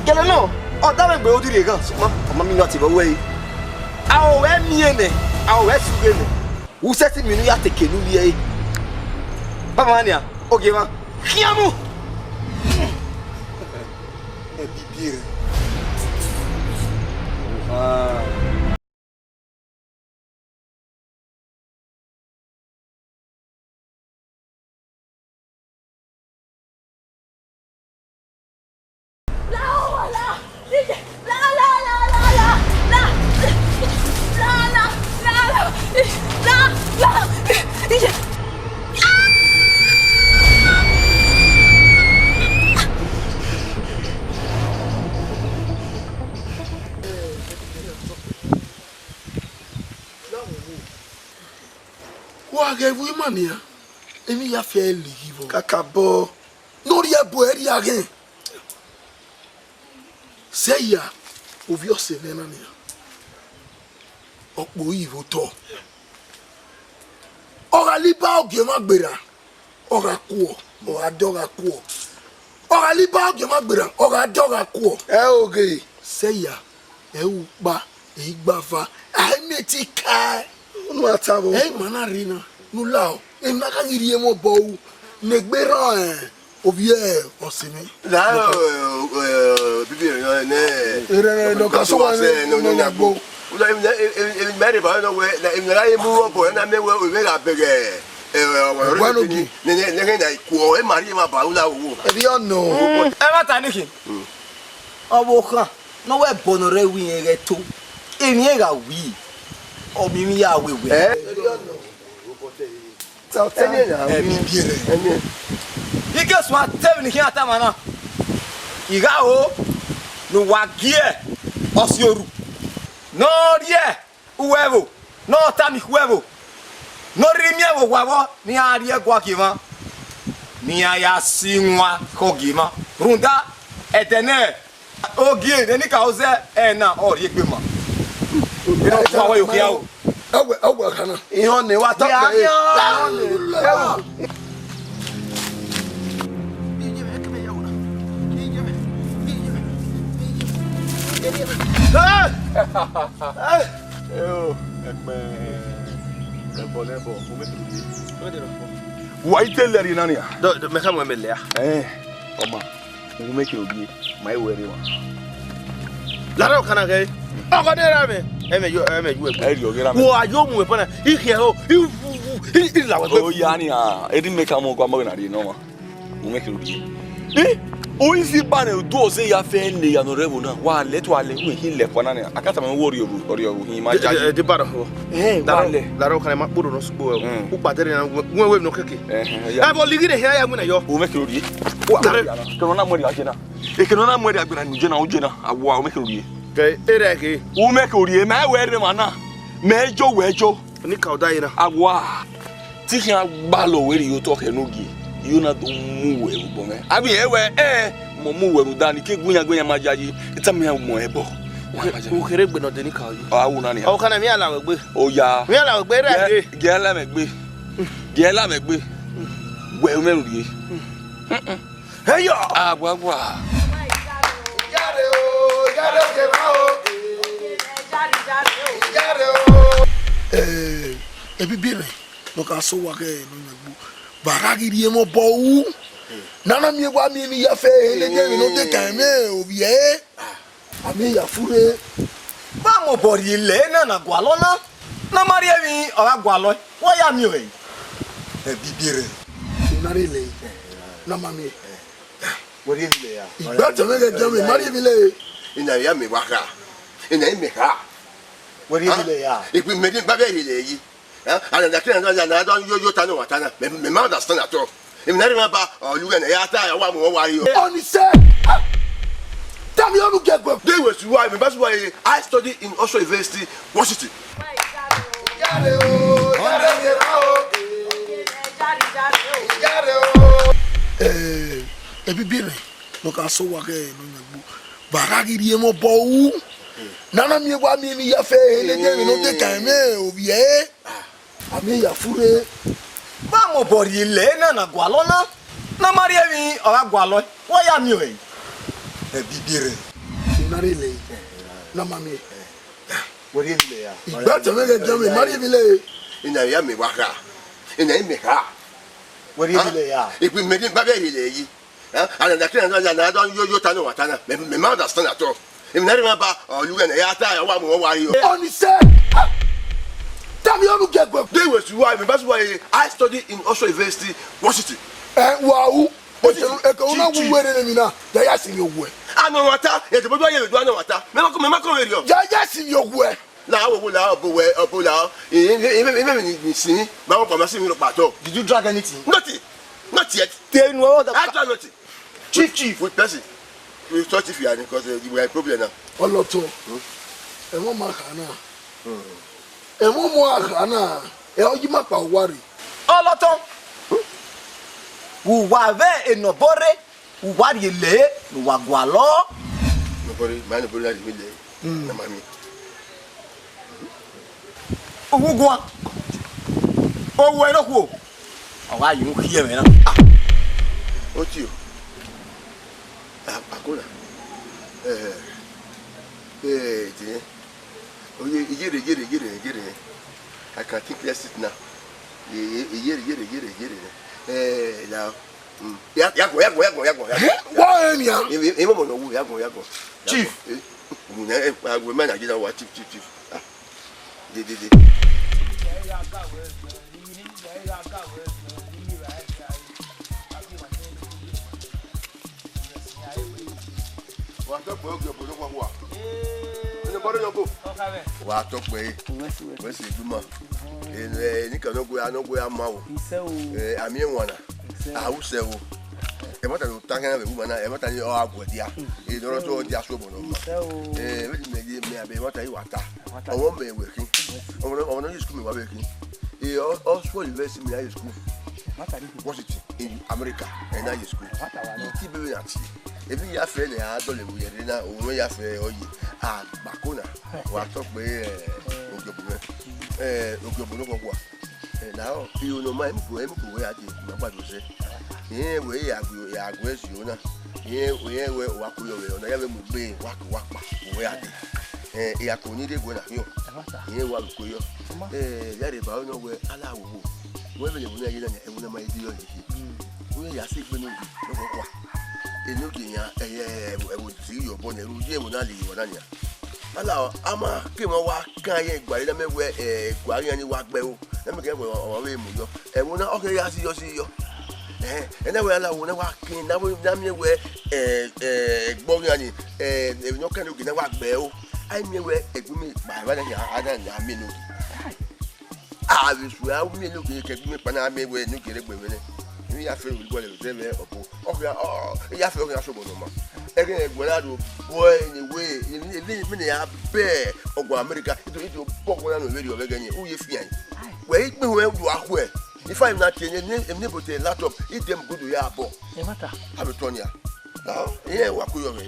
Kẹlẹ nọ, ọ da mwẹ egbe odi rhie ghan, sokpan ọ ma miẹn inu a te vbe wẹ ẹre. Aro wẹ miẹn nẹ, aro wẹ sughe nẹ. U sẹtin miẹn unu ya te ke ne u rhie ẹre. Baba nian, Ogiemwa, khian mu. Ẹbibiẹ rẹ. Oha. Wa ghẹ vbe ima nian, emwi ya fẹ lighi vbọ. Kakabọ. Ne ọ rhie ẹbọ ẹre rhie aghẹn. Sẹ ya, ovbi ọse mwẹ na nian. Ọ kpe oyi vbe otọ. Ọ gha la iba Ogiemwa gberra, ọ gha kuọ, ọ gha dẹ ọ gha kuọ. Ọ gha la iba Ogiemwa gberra, ọ gha dẹ ọ gha kuọ. Ẹ oghe. Sẹ ya, ẹ ru ukpa, ẹ i gba eva, a i miẹn eti kae. Unu a ta vbo? Ẹ i ma na rre na, ne u lao, emwi na ka ghi rhie mwẹ obọ ru, ne egbe rran ẹn. Ovie ọse mwẹ. La, eh, eh, bibi rẹ nẹ. Erẹn, erẹn, nọ ka sẹ wa nẹ, nọ, nọ, nọ, nọ, nọ, gbo. Uda, emwi na, emwi, emwi, emwi na rre ba nọ wẹ, na, emwi na ra ye mu ọbọ, na mẹ wẹ, ovbi mwẹ gha bẹghe, eh, eh, ọmwa Ẹgua ne ogie. Ne, ne, ne, ne, na ikuo, e ma rhie emwa ba, uda wo. Erriọ nọ. Ẹmwata ni khin. Ọvbokhan ne ọ wẹ ẹbọ ne ọ rre ẹvbo irẹn ghẹ to, emwi irẹn gha wi, ọ miẹn emwi ya wẹ wẹ. Eh? Ẹmwẹ na, ẹmwẹ. Ẹmwẹ. I ke suẹn te emwi ne I khian tama na. I gha ho ne uwa gie ọse oru, ne ọ rhie uwu ẹvbo, ne ọ tama ikhuo ẹvbo, ne ọ rhirhi miẹn vbe owa vbọ ne iran rhie ẹguae gie emwa, ne iran ya si iwan khọ gie emwa. Rhunmwuda, ẹdẹ nẹ, ogie ne enikaro zẹ ẹre na ọ rhie egbe ma. Vbene ọ gua wẹ yo khian o. Ẹwẹ, ẹwẹ ọkhan na. Ihọn ne wa tọ Ya pẹ. Khian. Eo, ẹgbẹ, ẹbọ nẹ ẹbọ, u mẹ kere ovie. Wa i te lẹrriẹ na nia? Dọ, dọ, mẹ khama wẹ mẹ lẹ a. Ẹn, ọma, u mẹ kere ovie, ma i wẹ rre emwa. Lare ọkhan na ghẹ, ọkhan ne ra mẹ, ẹmwẹ yo, ẹmwẹ yo ẹgbẹ. Ẹ rhiọ ghe ra mẹ. Wa yo mu ẹbọ na, I khian ho, I, I, I, I la wẹ gbe. Oya nia, edi mẹ ka mu ọgua mọ ghe na rhie nọ ọma. U mẹ kere ovie. Eh, u i si ba nẹ, u do ọzẹ ya fẹ ne ya nọ rre ẹvbo na. Wa lẹ, te wa lẹ, u mẹ khin lẹ fua na nia. A ka tama wẹ ọ rhie oru, ọ rhie oru hin ma ja yi. De, de, de ba rọ ho. Eh, wa lẹ. Lare ọkhan ma kpọdọ nọ sugbo ẹ. Mm. U kpa dẹrẹ na, wẹ, wẹ, wẹ nọ keke. Eh, eh, ya. Ẹ bọ lighi ne hia ya wẹ na yọ. U mẹ kere ovie. Wa, dare. Kere na mu ẹre a je na. Ekene ọ na mu ẹre a gbe na, ne u je na, u je na. A wa, u mẹ kere ovie. Kẹ, erha ẹghe. U mẹ kere ovie, mẹ wẹ rre emwa na. Mẹ jo, wẹ jo. Enikaro da ye na. A wa, te I khian gbalọ wẹ rhie otọ khẹ ne ogie, I yo na do mu wẹ vbe obọ mwẹ. A vbe rẹn wẹ, ẹ, mọ mu wẹ rhunmwuda ne I ke gu iran gbe iran ma yayi, I tama iran mu ẹbọ. U khere gbe ne ọ de enikaro yi. Ọ, a wu na nia. Ọkhan na, mẹ iran la wẹ gbe. Oya. Mẹ iran la wẹ gbe, erha ẹghe. Gie, gie la mwẹ gbe. Gie la mwẹ gbe. Wẹ u mẹ rhie. Hey, yo! Agbagba. Iyare o, iyare oke ma o. Iyare o. Eh, ebibi rẹ, nọ ka sẹ owa khẹ ne ọ yan egbe. Vbe a gha ghi rhie emọ obọ ru? Ne a na miẹn wa miẹn emwi ya fẹ, ehe ne gie emwi ne ọ de kan ẹmwẹ ovbi ẹre. A miẹn ya furre. Vbe a mobọ rhie lẹ na na gualọ na, ne a ma rhie emwi ọ gha gualọ, wa ya miẹn ọe. Ebibi rẹ. I na rhie lẹ, ne a ma miẹn. Wẹ rhie emwi lẹ ya. Igbe tẹ mwẹ ghẹ jẹ mwẹ, ma rhie emwi lẹ. I na ya mẹ wa kha. I na mẹ kha. Wẹ rhie emwi lẹ ya. Ikpe mẹ de ba vbe rhie lẹ yi. Eh? And that thing, and that, and that, you, you turn on, turn on. Me, me, me understand at all. If not remember, or you gonna, yeah, I tell you, what more worry you. Only say, ah, tell me how to get work. They was why, that's why I study in Oxford University, Washington. Eh, ebibi rẹ, nọ ka sẹ owa khẹ ne ọ yan egbe. Vbe a gha ghi rhie emọ obọ ru, ne a na miẹn wa miẹn emwi ya fẹ, ehe ne gie emwi ne ọ de kan ẹmwẹ ovbi ẹre. A miẹn ya furre. Vbe a mobọ rhie lẹ na na gualọ na, ne a ma rhie emwi ọ gha gualọ, wa ya miẹn ọe. Ebibi rẹ. I na rhie lẹ, ne a ma miẹn. Wẹ rhie emwi lẹ ya. Igbe tẹ mwẹ ghẹ jẹ mwẹ, ma rhie emwi lẹ. I na ya mẹ wa kha. I na mẹ kha. Wẹ rhie emwi lẹ ya. Ikpe mẹ de ba vbe rhie lẹ yi. Eh? And that thing, and that, and that, you, you turn on, turn on. Me, me, me understand at all. If not remember, or you gonna, yeah, I tell you, what more worry you. Only say, ah, tell me how to get work. They was why, that's why I study in Oxford University, Washington. Eh, wow. Ekẹ una wu were ne mi na, ya ya si mi owe. Ano wata, e to bodo ye do ano wata. Me ma ko, me ma ko we rio. Ya ya si mi owe. La wo wo la obo we, obo la. E e e e ni si. Ba wo pa ma si mi lo pa to. Did you drag anything? Nothing. Not yet. Te nu o da. I don't nothing. Chief, chief. With person. We touch if you are because uh, we are a problem now. Ọlọtọ. Ẹ mọ ma kha na. Ẹ mọ mọ a kha na. Ẹ ọ yi ma kpa uwa rre. Ọlọtọ. Uwa vbe enọbọ rre, uwa rhie lẹ, ne uwa gualọ. Nobody, my nobody like me there. Na mami. Uwu guan. Owo ẹre okhuo. Ọ gha ye ukhiẹmwẹ na. Otio. Akola. Eh, eh, dear. Oye, iyere, iyere, iyere, iyere. I can think less it now. Ye, ye, iyere, iyere, iyere, iyere. Eh, now. Mm. Ya, ya go, ya go, ya go, ya go, ya go. Eh? Why am I? Imo mo no wu, ya go, ya go. Chief. Eh, mm, eh, eh, we man, I get our chief, chief, chief. Ah. De, de, de. Wa tọ gbe ogie obodo wa wa. Ene bọrọ yọ go. Wa tọ gbe. Wẹ si wẹ. Wẹ si duma. Ene, eh, ni ka no gbe, no gbe ama o. Ise o. Eh, ami enwana. Ise. A use o. Ẹmwata ne u ta khian vbe ẹvbo ima na, ẹmwata ni ọ gha guẹ dia. Ene ọre ọ dia suẹn obọ nọ ma. Ise o. Eh, vbene imẹ ye, mẹ a be ẹmwata i wa ta. Ọmwa mẹ wẹ khin. Ọmwa, ọmwa ne ọ ye school mẹ wa vbe khin. Eh, ọ, Oxford University mẹ ya ye school. Washington, in America, ẹ na ye school. Iti bebe na tie. Emwi ya fẹ ne a dọlọ vbe uyẹnrẹn na, owẹ ya fẹ ọ ye. Agbako na, wa tọ gbe, eh, ogie obodo mwẹ. Eh, ogie obodo kọ gua. Eh, na ọ, iyo ne ọ ma, emu ko, emu ko wẹ a die, ma gbadu zẹ. Irẹn wẹ ya gu, ya gu ẹzio na. Irẹn, irẹn wẹ wa ko yọ vbe, ọ na ya vbe mu gbe, wa ko wa kpa, wẹ a die. Eh, ya ko ni rre guẹ na, yo. Irẹn wa ru ko yọ. Eh, ya rre ba nọ wẹ, ala wo wo. Wẹ vbe ne ẹvbo na ye na, ẹvbo na ma ye de yọ ye. Wẹ ya sẹ egbe ne ogie, ne ọ kua. Enogie yan, eh, eh, eh, ẹvbo, ẹvbo si yọ bọ nẹ, ru ye ẹvbo na le ye wa na nia. Ala, a ma ke ma wa kan ye guare na mẹ wẹ, eh, guare yan ni wa gbe o. Na mẹ ke wẹ ọ vbe mu yọ. Ẹvbo na, ọ kẹ ya si yọ, si yọ. Eh, ena wẹ ala wo na wa kin, na wẹ, na miẹn wẹ, eh, eh, ẹgbọ yan ni, eh, emwi ne ọ kan enogie na wa gbe o. A i miẹn wẹ ẹgbẹ mẹ kpa, ẹvbo na yan, a na, a miẹn enogie. A vbe suẹ, a miẹn enogie ke ẹgbẹ mẹ kpa na, a miẹn wẹ enogie rre egbe mwẹ nẹ. Emwi ya fẹ vbe iguọlẹ vbe ẹvbo. Ọ khian, ọ, ọ, ya fẹ ọ khian sobọ nọ ma. Ẹghẹ ne ẹguẹ na do bọ ẹre ne wẹ, emwi, emwi, emwi ne ya bẹ ọguan America, i do, i do bọ ọguan na ne ọ vberriọ vbe ẹghẹ ni, u ye fian. Wẹ i gbe wẹ u do a khuẹ. Ifa emwi na tie ne, emwi ne bote laptop, i de mu gudu ya bọ. Ẹ ma ta. A vbe tọ nia. Na, irẹn wa ku yọ mwẹ.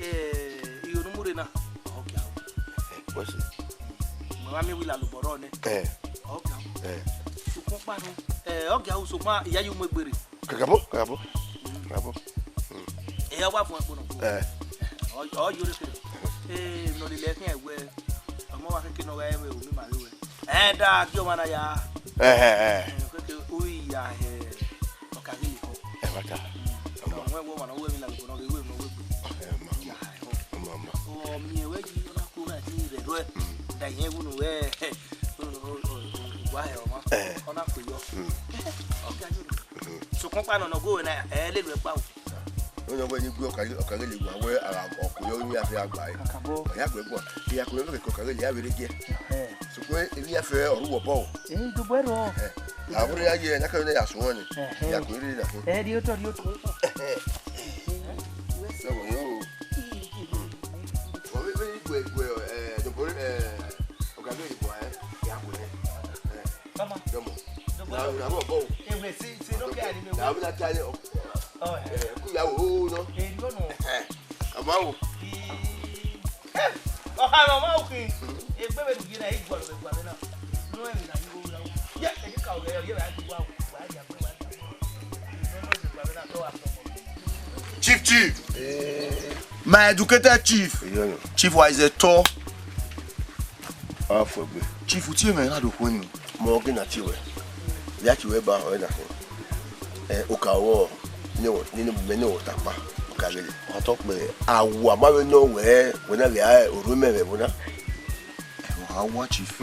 Eh, iyo ne u mu rre na, ọ gia o. Wẹ si. Mẹ wa miẹn wẹ ilalobọ rrọọ nẹ. Eh. Ọ gia o. Eh. Sokpan ọkpa nọ, eh, ọ gia o, sokpan I ya ye mu egbe rre. Kakabọ, kakabọ. Kakabọ. Eh, ọ wa vuọn ẹkpo nọ. Eh. Ọ, ọ yo rre kere. Eh, nọ lele ẹkhin ẹwẹ. Ọmọ wa keke nọ gha ẹvbo unu ma rre wẹ. Eh, da, gie ọmwa na ya. Eh, eh, eh. Eh, keke, u i ya he. Ọkaghili kọ. Ẹ ma ta. Ọmọ. Ọmọ ẹvbo ọmwa ne ọ ru emwi na lobọ ne ọ ghe ru emwi ne ọ ru egbe. Ẹ ma, ọmọ. Ya he. Ọmọ, ọmọ. Ọ miẹn wẹ yi, ọ na kuru na ti rre rẹ. Mm. Da ihe wu nu wẹ, wa he ọmwa. Eh. Ọ na kpe yọ. Mm. Ọ gha yo. Mm. Sokpan ọkpa nọ ne ọ gu wẹ na, ẹ lele ẹkpa o. Wẹ nọ wẹ ne I gu Ọkaghili, Ọkaghili wa wẹ a, ọ kpe yọ, emwi ya fẹ a gba ẹre. Kakabọ. Ọ ya gbe ẹguae. Iya ko vbe keke Ọkaghili ya vbe rre giẹ. Eh. Sokpan emwi ya fẹ ọ ru wẹ obọ o. Eh, do bọ ẹre o. Eh. Avbe ya ye na ka ne ya suẹn ni. Eh, eh. Ya ko rre na ko. Eh, ri otọ, ri otọ. Sọ wẹ yo. Wẹ vbe, vbe gue, gue, eh, do bọ, eh, Ọkaghili bọ, eh, ya gue. Eh. Mama. Dọmọ. Dọmọ. Na, na, bọ, bọ. Ewe, si, si, no ke ari me. Na, na, ta ye, o. Oh, eh. Eh, ku ya wo, no. Eh, no, no. Eh, ama wo. Eh, ọ ha no ma uki. Egbe vbe du ye na, igbo vbe gba vbe na. No, eh, na, yo, na. Ye, e ka o, ye, ye, wa, wa, wa, ya, wa, ya. No, no, gba vbe na, to wa so. Chief, chief. Eh. My educated chief. Iyo, iyo. Chief, wa is a tall. Afọ egbe. Chief, u tie mwẹ na do khuẹn ni. Mọ ghe na tie wẹ. Ya tie wẹ ba ọre na khin. Eh, oka wọ, ne wọ, ne, ne, mẹ ne wọ ta kpa, Ọkaghili. Wa tọ kpẹ. Awa ma vbe nọ wẹ, wẹ na vbe a orhu mẹ vbe ẹvbo na. Ẹmwẹ a wa, chief.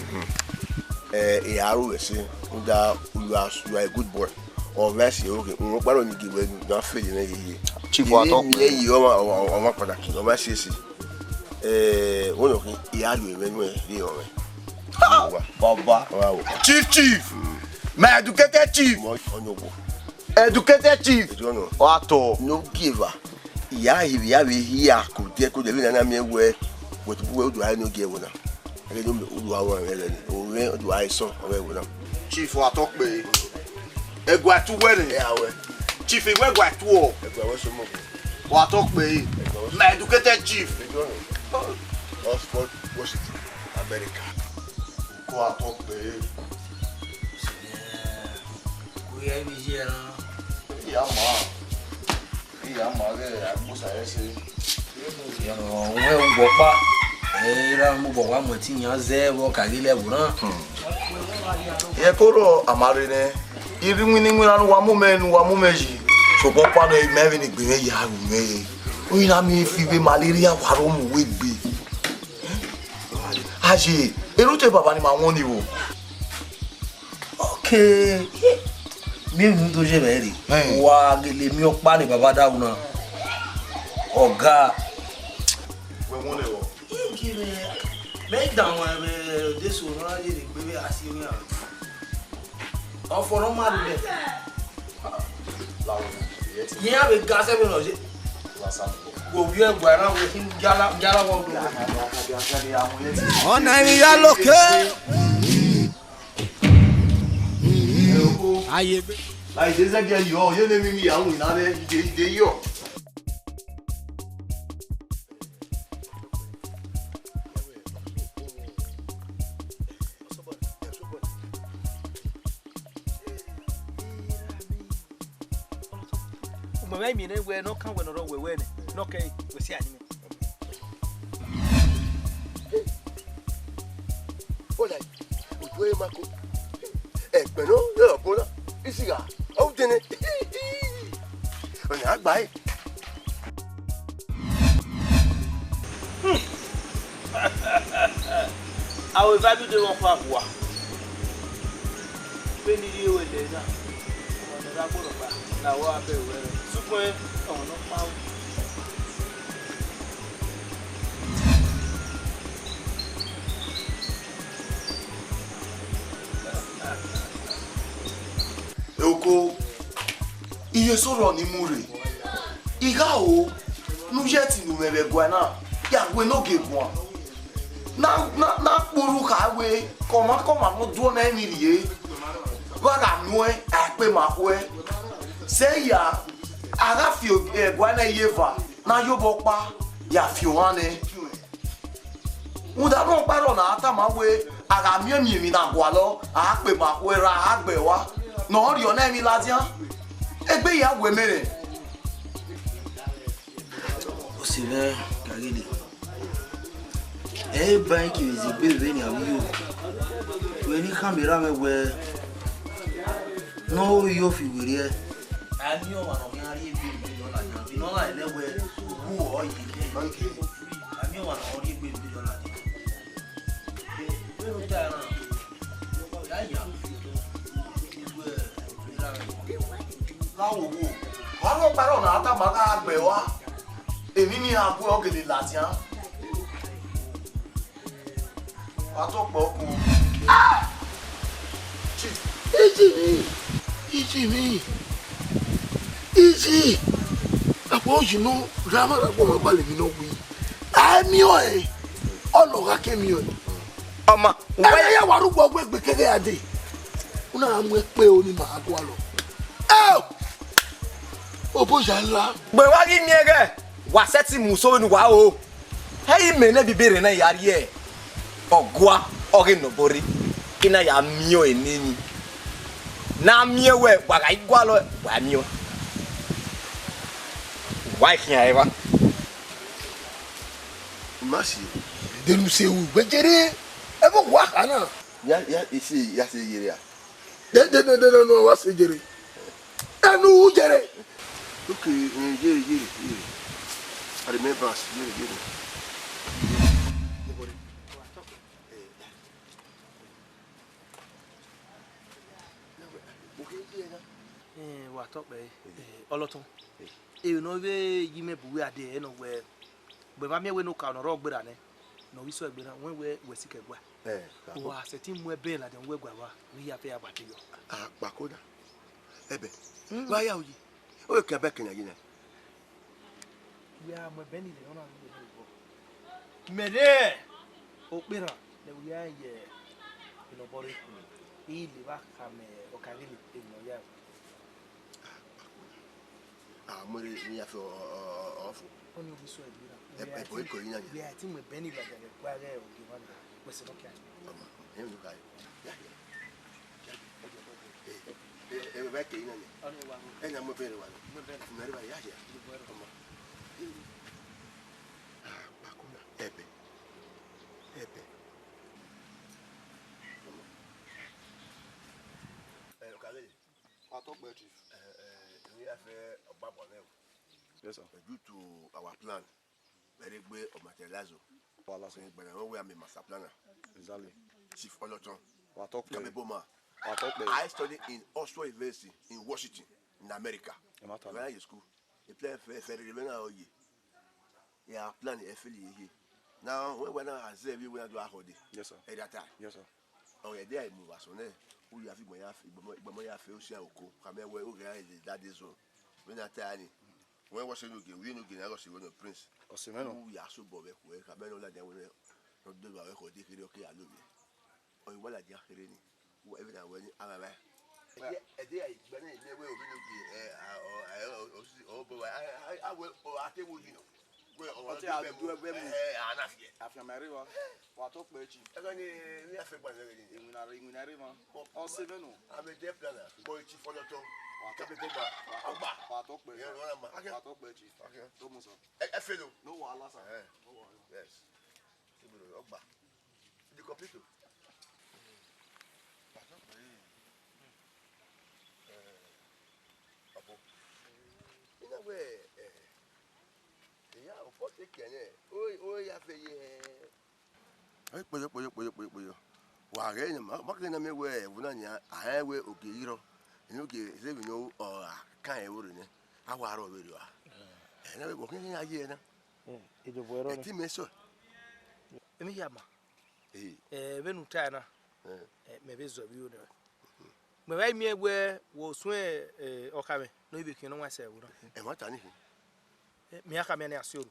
Eh, I a ru wẹ ẹse, rhunmwuda you are, you are a good boy. Ọ vbe ẹse, okay, uhunmwu ọkpa rọ ni gie wẹ ne a fele mwẹ yeye. Chief, wa tọ kpẹ. Ivbi miẹn yi ọmwa, ọmwa, ọmwa kpataki, ọ vbe ẹse ẹse. Eh, wẹ nọ khin, I a ru ẹmwẹ nuẹn rhie ọmwẹ. Baba. Wa wo. Chief, chief. My educated chief. Mo, ọnọgbo. Educated chief. Ẹjọ nọ. Wa tọ. No give up. I a hi, I a vbe hia kodiẹ kodiẹ, vbene a na miẹn wẹ, wẹ tobọ wẹ u do a enogie ẹvbo na. Ẹghẹ ne u do a wan vbe ẹghẹ ni, o mwẹ u do a sọn ọ vbe ẹvbo na. Chief, wa tọ kpẹ. Ẹguae tu wẹ nẹ. Ẹ a wẹ. Chief, I wẹ ẹguae tu ọ. Ẹguae wẹ sọmọ. Wa tọ kpẹ. Ẹguae wẹ sọmọ. My educated chief. Ẹjọ nọ. Oxford, Washington, America. Ko wa tọ kpẹ. Ko ya ibi iye na. Iya ma. Iya ma ghe agbosa ẹse. Ọwẹ ugbọkpa. Ẹ ra mu bọ wa mu ẹtin yan zẹ vbe Ọkaghili ẹvbo na. Ẹ ko rọ a ma rre nẹ. I rre iwinna iwinna ne uwa mu mẹ, ne uwa mu mẹ yi. Sokpan ọkpa nọ, mẹ vbene egbe mwẹ ya ru mwẹ re. Uyi na miẹn fi vbe malaria wa rọ mu wẹ egbe. Aye, erhunmwuda baba ni ma wọn ni vbo? Okay. Miẹn emwi do ye mwẹ rre. Ẹn. Wa gele miẹn ọkpa ne baba da ru na. Ọga. Wẹ wọn nẹ vbọ? Igi mwẹ, mẹ i dan wẹ vbe de so na ye ne egbe vbe a si oyan. Ọfọ ne ọ ma rre. Iran vbe ga sẹ vbe nọ ye. Wo vbiẹ ẹguae na wẹ khin yala, yala wọ do. Ọna emwi ya loke. Aye gbe. Like, they say, girl, you, you name me, I win, I dey, you dey, you dey, you. Umwẹ mwẹ miẹn nẹ wẹ ne ọ kan wẹ ne ọ rre wẹ wẹ nẹ, ne ọ kẹ wẹ si a ni mẹ. Ọla, otu ẹre ma ko. Ẹgbẹn nọ, yọ ọbọ na. Isigha, ọ dene. Ọna gba ẹre. Aro eva ghi de mwẹ ọkpa gua. Vbene I rhie ruẹ lẹ na, ọmwa ne ọ rre agbọn rhọkpa ne a wa bẹghe ruẹ rẹ, sokpan ọmwa ne ọ kpao. Oko, iye eso rrọọ ne I mu rre. I gha ho ne u ye ẹtin ne u mwẹ vbe ẹguae na, ya gu enogie guan. Na, na, na kpurhu kha wẹ, kọmwa kọmwa ne ọ duọ ne ẹmwẹ rrie, vbe a gha nuẹn, a i kpe ma khuẹ. Sẹ hia, a gha fi ẹguae na ye eva, ne a ye obọ ọkpa ya fi ohan nẹ. Rhunmwuda ne ọkpa rrọọ na tama wẹ, a gha miẹn emwi ne a gualọ, a kpe ma khuẹ ra, a gbe ẹe ua, ne ọ rhiọ ne ẹmwẹ ladian, egbe ya gu ẹmwẹ rẹ. Ọse mwẹ, Kagele, ẹ i ba ẹn kevbe izegbe vbene a ru yo. Wẹ ne I khama erha mwẹ wẹ, ne ọ ru yo fi werriẹ. A miẹn ọmwa ne ọ khian rhie egbe vbe dọla nian, vbe ne ọ na lele wẹ, ohu ọre ye. A miẹn ọmwa ne ọ rhie egbe vbe dọla nian. Vbene u ta na, ya ya. Gha wo wo, wa rhọ ọkpa rrọọ na tama gha gbe ẹe ua, emwi ne iran gu ẹe ọ gele ladian. Wa tọ kpẹ ọkun. Ah! Chief. Iji mwẹ, iji mwẹ, iji. Akpọ oyi nọ, ra ma ra gbọmọ gbalẹ emwi ne ọ wẹẹ. A i miẹn ọẹn, ọ lọ gha ke miẹn ọẹn. Ọma, ẹmwẹ ya wa rugbo ọgua egbe keghe a dee. U na gha mu ẹkpe ro ne ima gha gualọ. Eo! Oboya la. Gbe wa ghi miẹn ghẹ, wa sẹtin mu uso vbene uwa ro. Ẹ i mẹ ne bibi rre na ya rrie ọgua ọghe ne ọ bọ rre, I na ya miẹn ọẹn ne emwi. Ne a miẹn wẹ wa gha i gualọ, wa miẹn ọẹn. Wa i khian evba. Ma si. De ne u se ru, wẹ jere, ẹ vbe wa kha na. Ya, ya, isi, ya se yere a. De, de, de, de, no, no, wa se jere. Enu u jere. Okay, eh, yere, yere, yere. I remember, yere, yere. Eh, wa tọ kpẹ, eh, ọlọtọn. Emwi ne ọ vbe yi mẹ bu uwẹ a dee, ẹ nọ wẹ, ugbẹn ma miẹn wẹ ne okaro ne ọ rrọọ gberra nẹ, ne ọ ghi sẹ egbe na, wẹ wẹ wẹ sikẹ gua. Eh, wa sẹtin mu ẹbẹre ladian wẹ gua wa, ne u ya fẹ ya gba te yọ. Ah, kpako na. Ẹbẹ. Mm. Wa ya oyi. O ke ẹbẹ kenya yi nẹ. Ya mu ẹbẹ ni lẹ ọna ni wẹ ne ọ vọ. Mẹ rẹ okperhan ne u ya ye enọbọ rre. I le vba khama Ọkaghele emwi ne ọ ya. Ah, mu ẹre ne ya fẹ ọ, ọ, ọ, ọ fo. Ọni obi sọ ẹgbẹ na. Ẹ, ẹ, bọ ikọ yi na ya. Wẹ a ti mu ẹbẹ ni ladian vbe ẹkpa ghẹ ogie mwa na. Wẹ sẹ nọ kia. Ọma, ẹ mu ka. Ya, ya. Ẹ, ẹ, ẹ, vbe ẹkẹ yi na ya. Ọni wa. Ẹ na mu ẹbẹ rẹ wa. Mu ẹbẹ rẹ. Mu ẹre wa ya ya. Ọma. Ah, kpako na. Ẹbẹ. Ẹbẹ. Ọma. Ẹ, Ọkaghele. Wa tọ kpẹ, Chief. Ẹ, ẹ, Yes, sir. Due to our plan, very good of materialize. Well, that's it. But I know we are master planner. Exactly. Chief Oloton. Wa talk, Kabeboma. Wa talk, I studied in Oxford University in Washington, in America. When I was in school, he played for, for the Reverend Oye. Yeah, plan e fili ehe. Now, when we na observe you, we na do a holiday. Yes, sir. At that time. Yes, sir. Ọ ghẹ dia mu vbe asọn nẹ, u ya fi igbọmọ ya fi, igbọmọ, igbọmọ ya fi osia oko, khama wẹ u ghẹ da de zọ. Vbene a ta ni, wẹ wọ sẹ enogie, u ye enogie na ghe ọse wẹ nọ prince. Ọse mwẹ nọ. U ya sobọ vbe ẹkhuẹ, khama ne ọ ladian wẹ nẹ, ọ deba vbe ẹkhuẹ de kherhe ọ ke ya lo vbiẹ. Ọ i wa ladian kherhe ni, u wa vbe na wẹ ni, a ma vba. Ẹdẹ, ẹdẹ a i gbe ne, ne wẹ ovbi enogie, ẹ, a, ọ, ẹ, ọ, ọ, ọ, ọ, bọ, a, a, a wẹ, ọ, a te wo yi nọ. Wẹ, ọ, ọ te a du ẹgbẹ mu. Ẹ, a na fiẹ. Afianma rre wa. Wa tọ kpẹ, Chief. Ẹghẹ ni, ne a fẹ gba ẹghẹ ni. Iwinna rre, iwinna rre ma. Ọ, ọ se mẹ nọ. Ame de plan na, boy Chief Oloton. Wa tọ. Kabeboma. Wa tọ. Ọgba. Wa tọ kpẹ. Ẹ, wa ma. Wa tọ kpẹ, Chief. Okay. Domo sir. Ẹ, ẹ fẹ lo. No wahala, sir. Ẹ. No wahala. Yes. Ọgba. Di kọmpito. Ọbo. Ina wẹ, eh, iya, ọfọ te kẹ nẹ, o, o ya fe ye hẹ. Ẹ, kpeyọ, kpeyọ, kpeyọ, kpeyọ, kpeyọ. Wa ghẹ ne ma, ma kẹ na miẹn wẹ, ẹvbo na nia, a rẹn wẹ ogie i rrọọ. Enogie zẹ vbe ne ọ ra kan ẹvbo rre nẹ, a wa rrọọ vberriọ a. Ẹ na vbe wọ khian ya ye na. Ẹ, ejobọ ẹrọ ni. Ẹtin mẹ sọ. Emwi hia ma. Eh. Eh, vbene u tae na, eh, mẹ vbe zọ vbe iro nẹ. Mẹ vbe miẹn wẹ wo suẹn, eh, ọkhamwẹ ne ọ i vbe khian ne ọ wan sẹ ẹvbo na. Ẹmwata nii. Eh, mẹ iran khama iran ne iran si oru.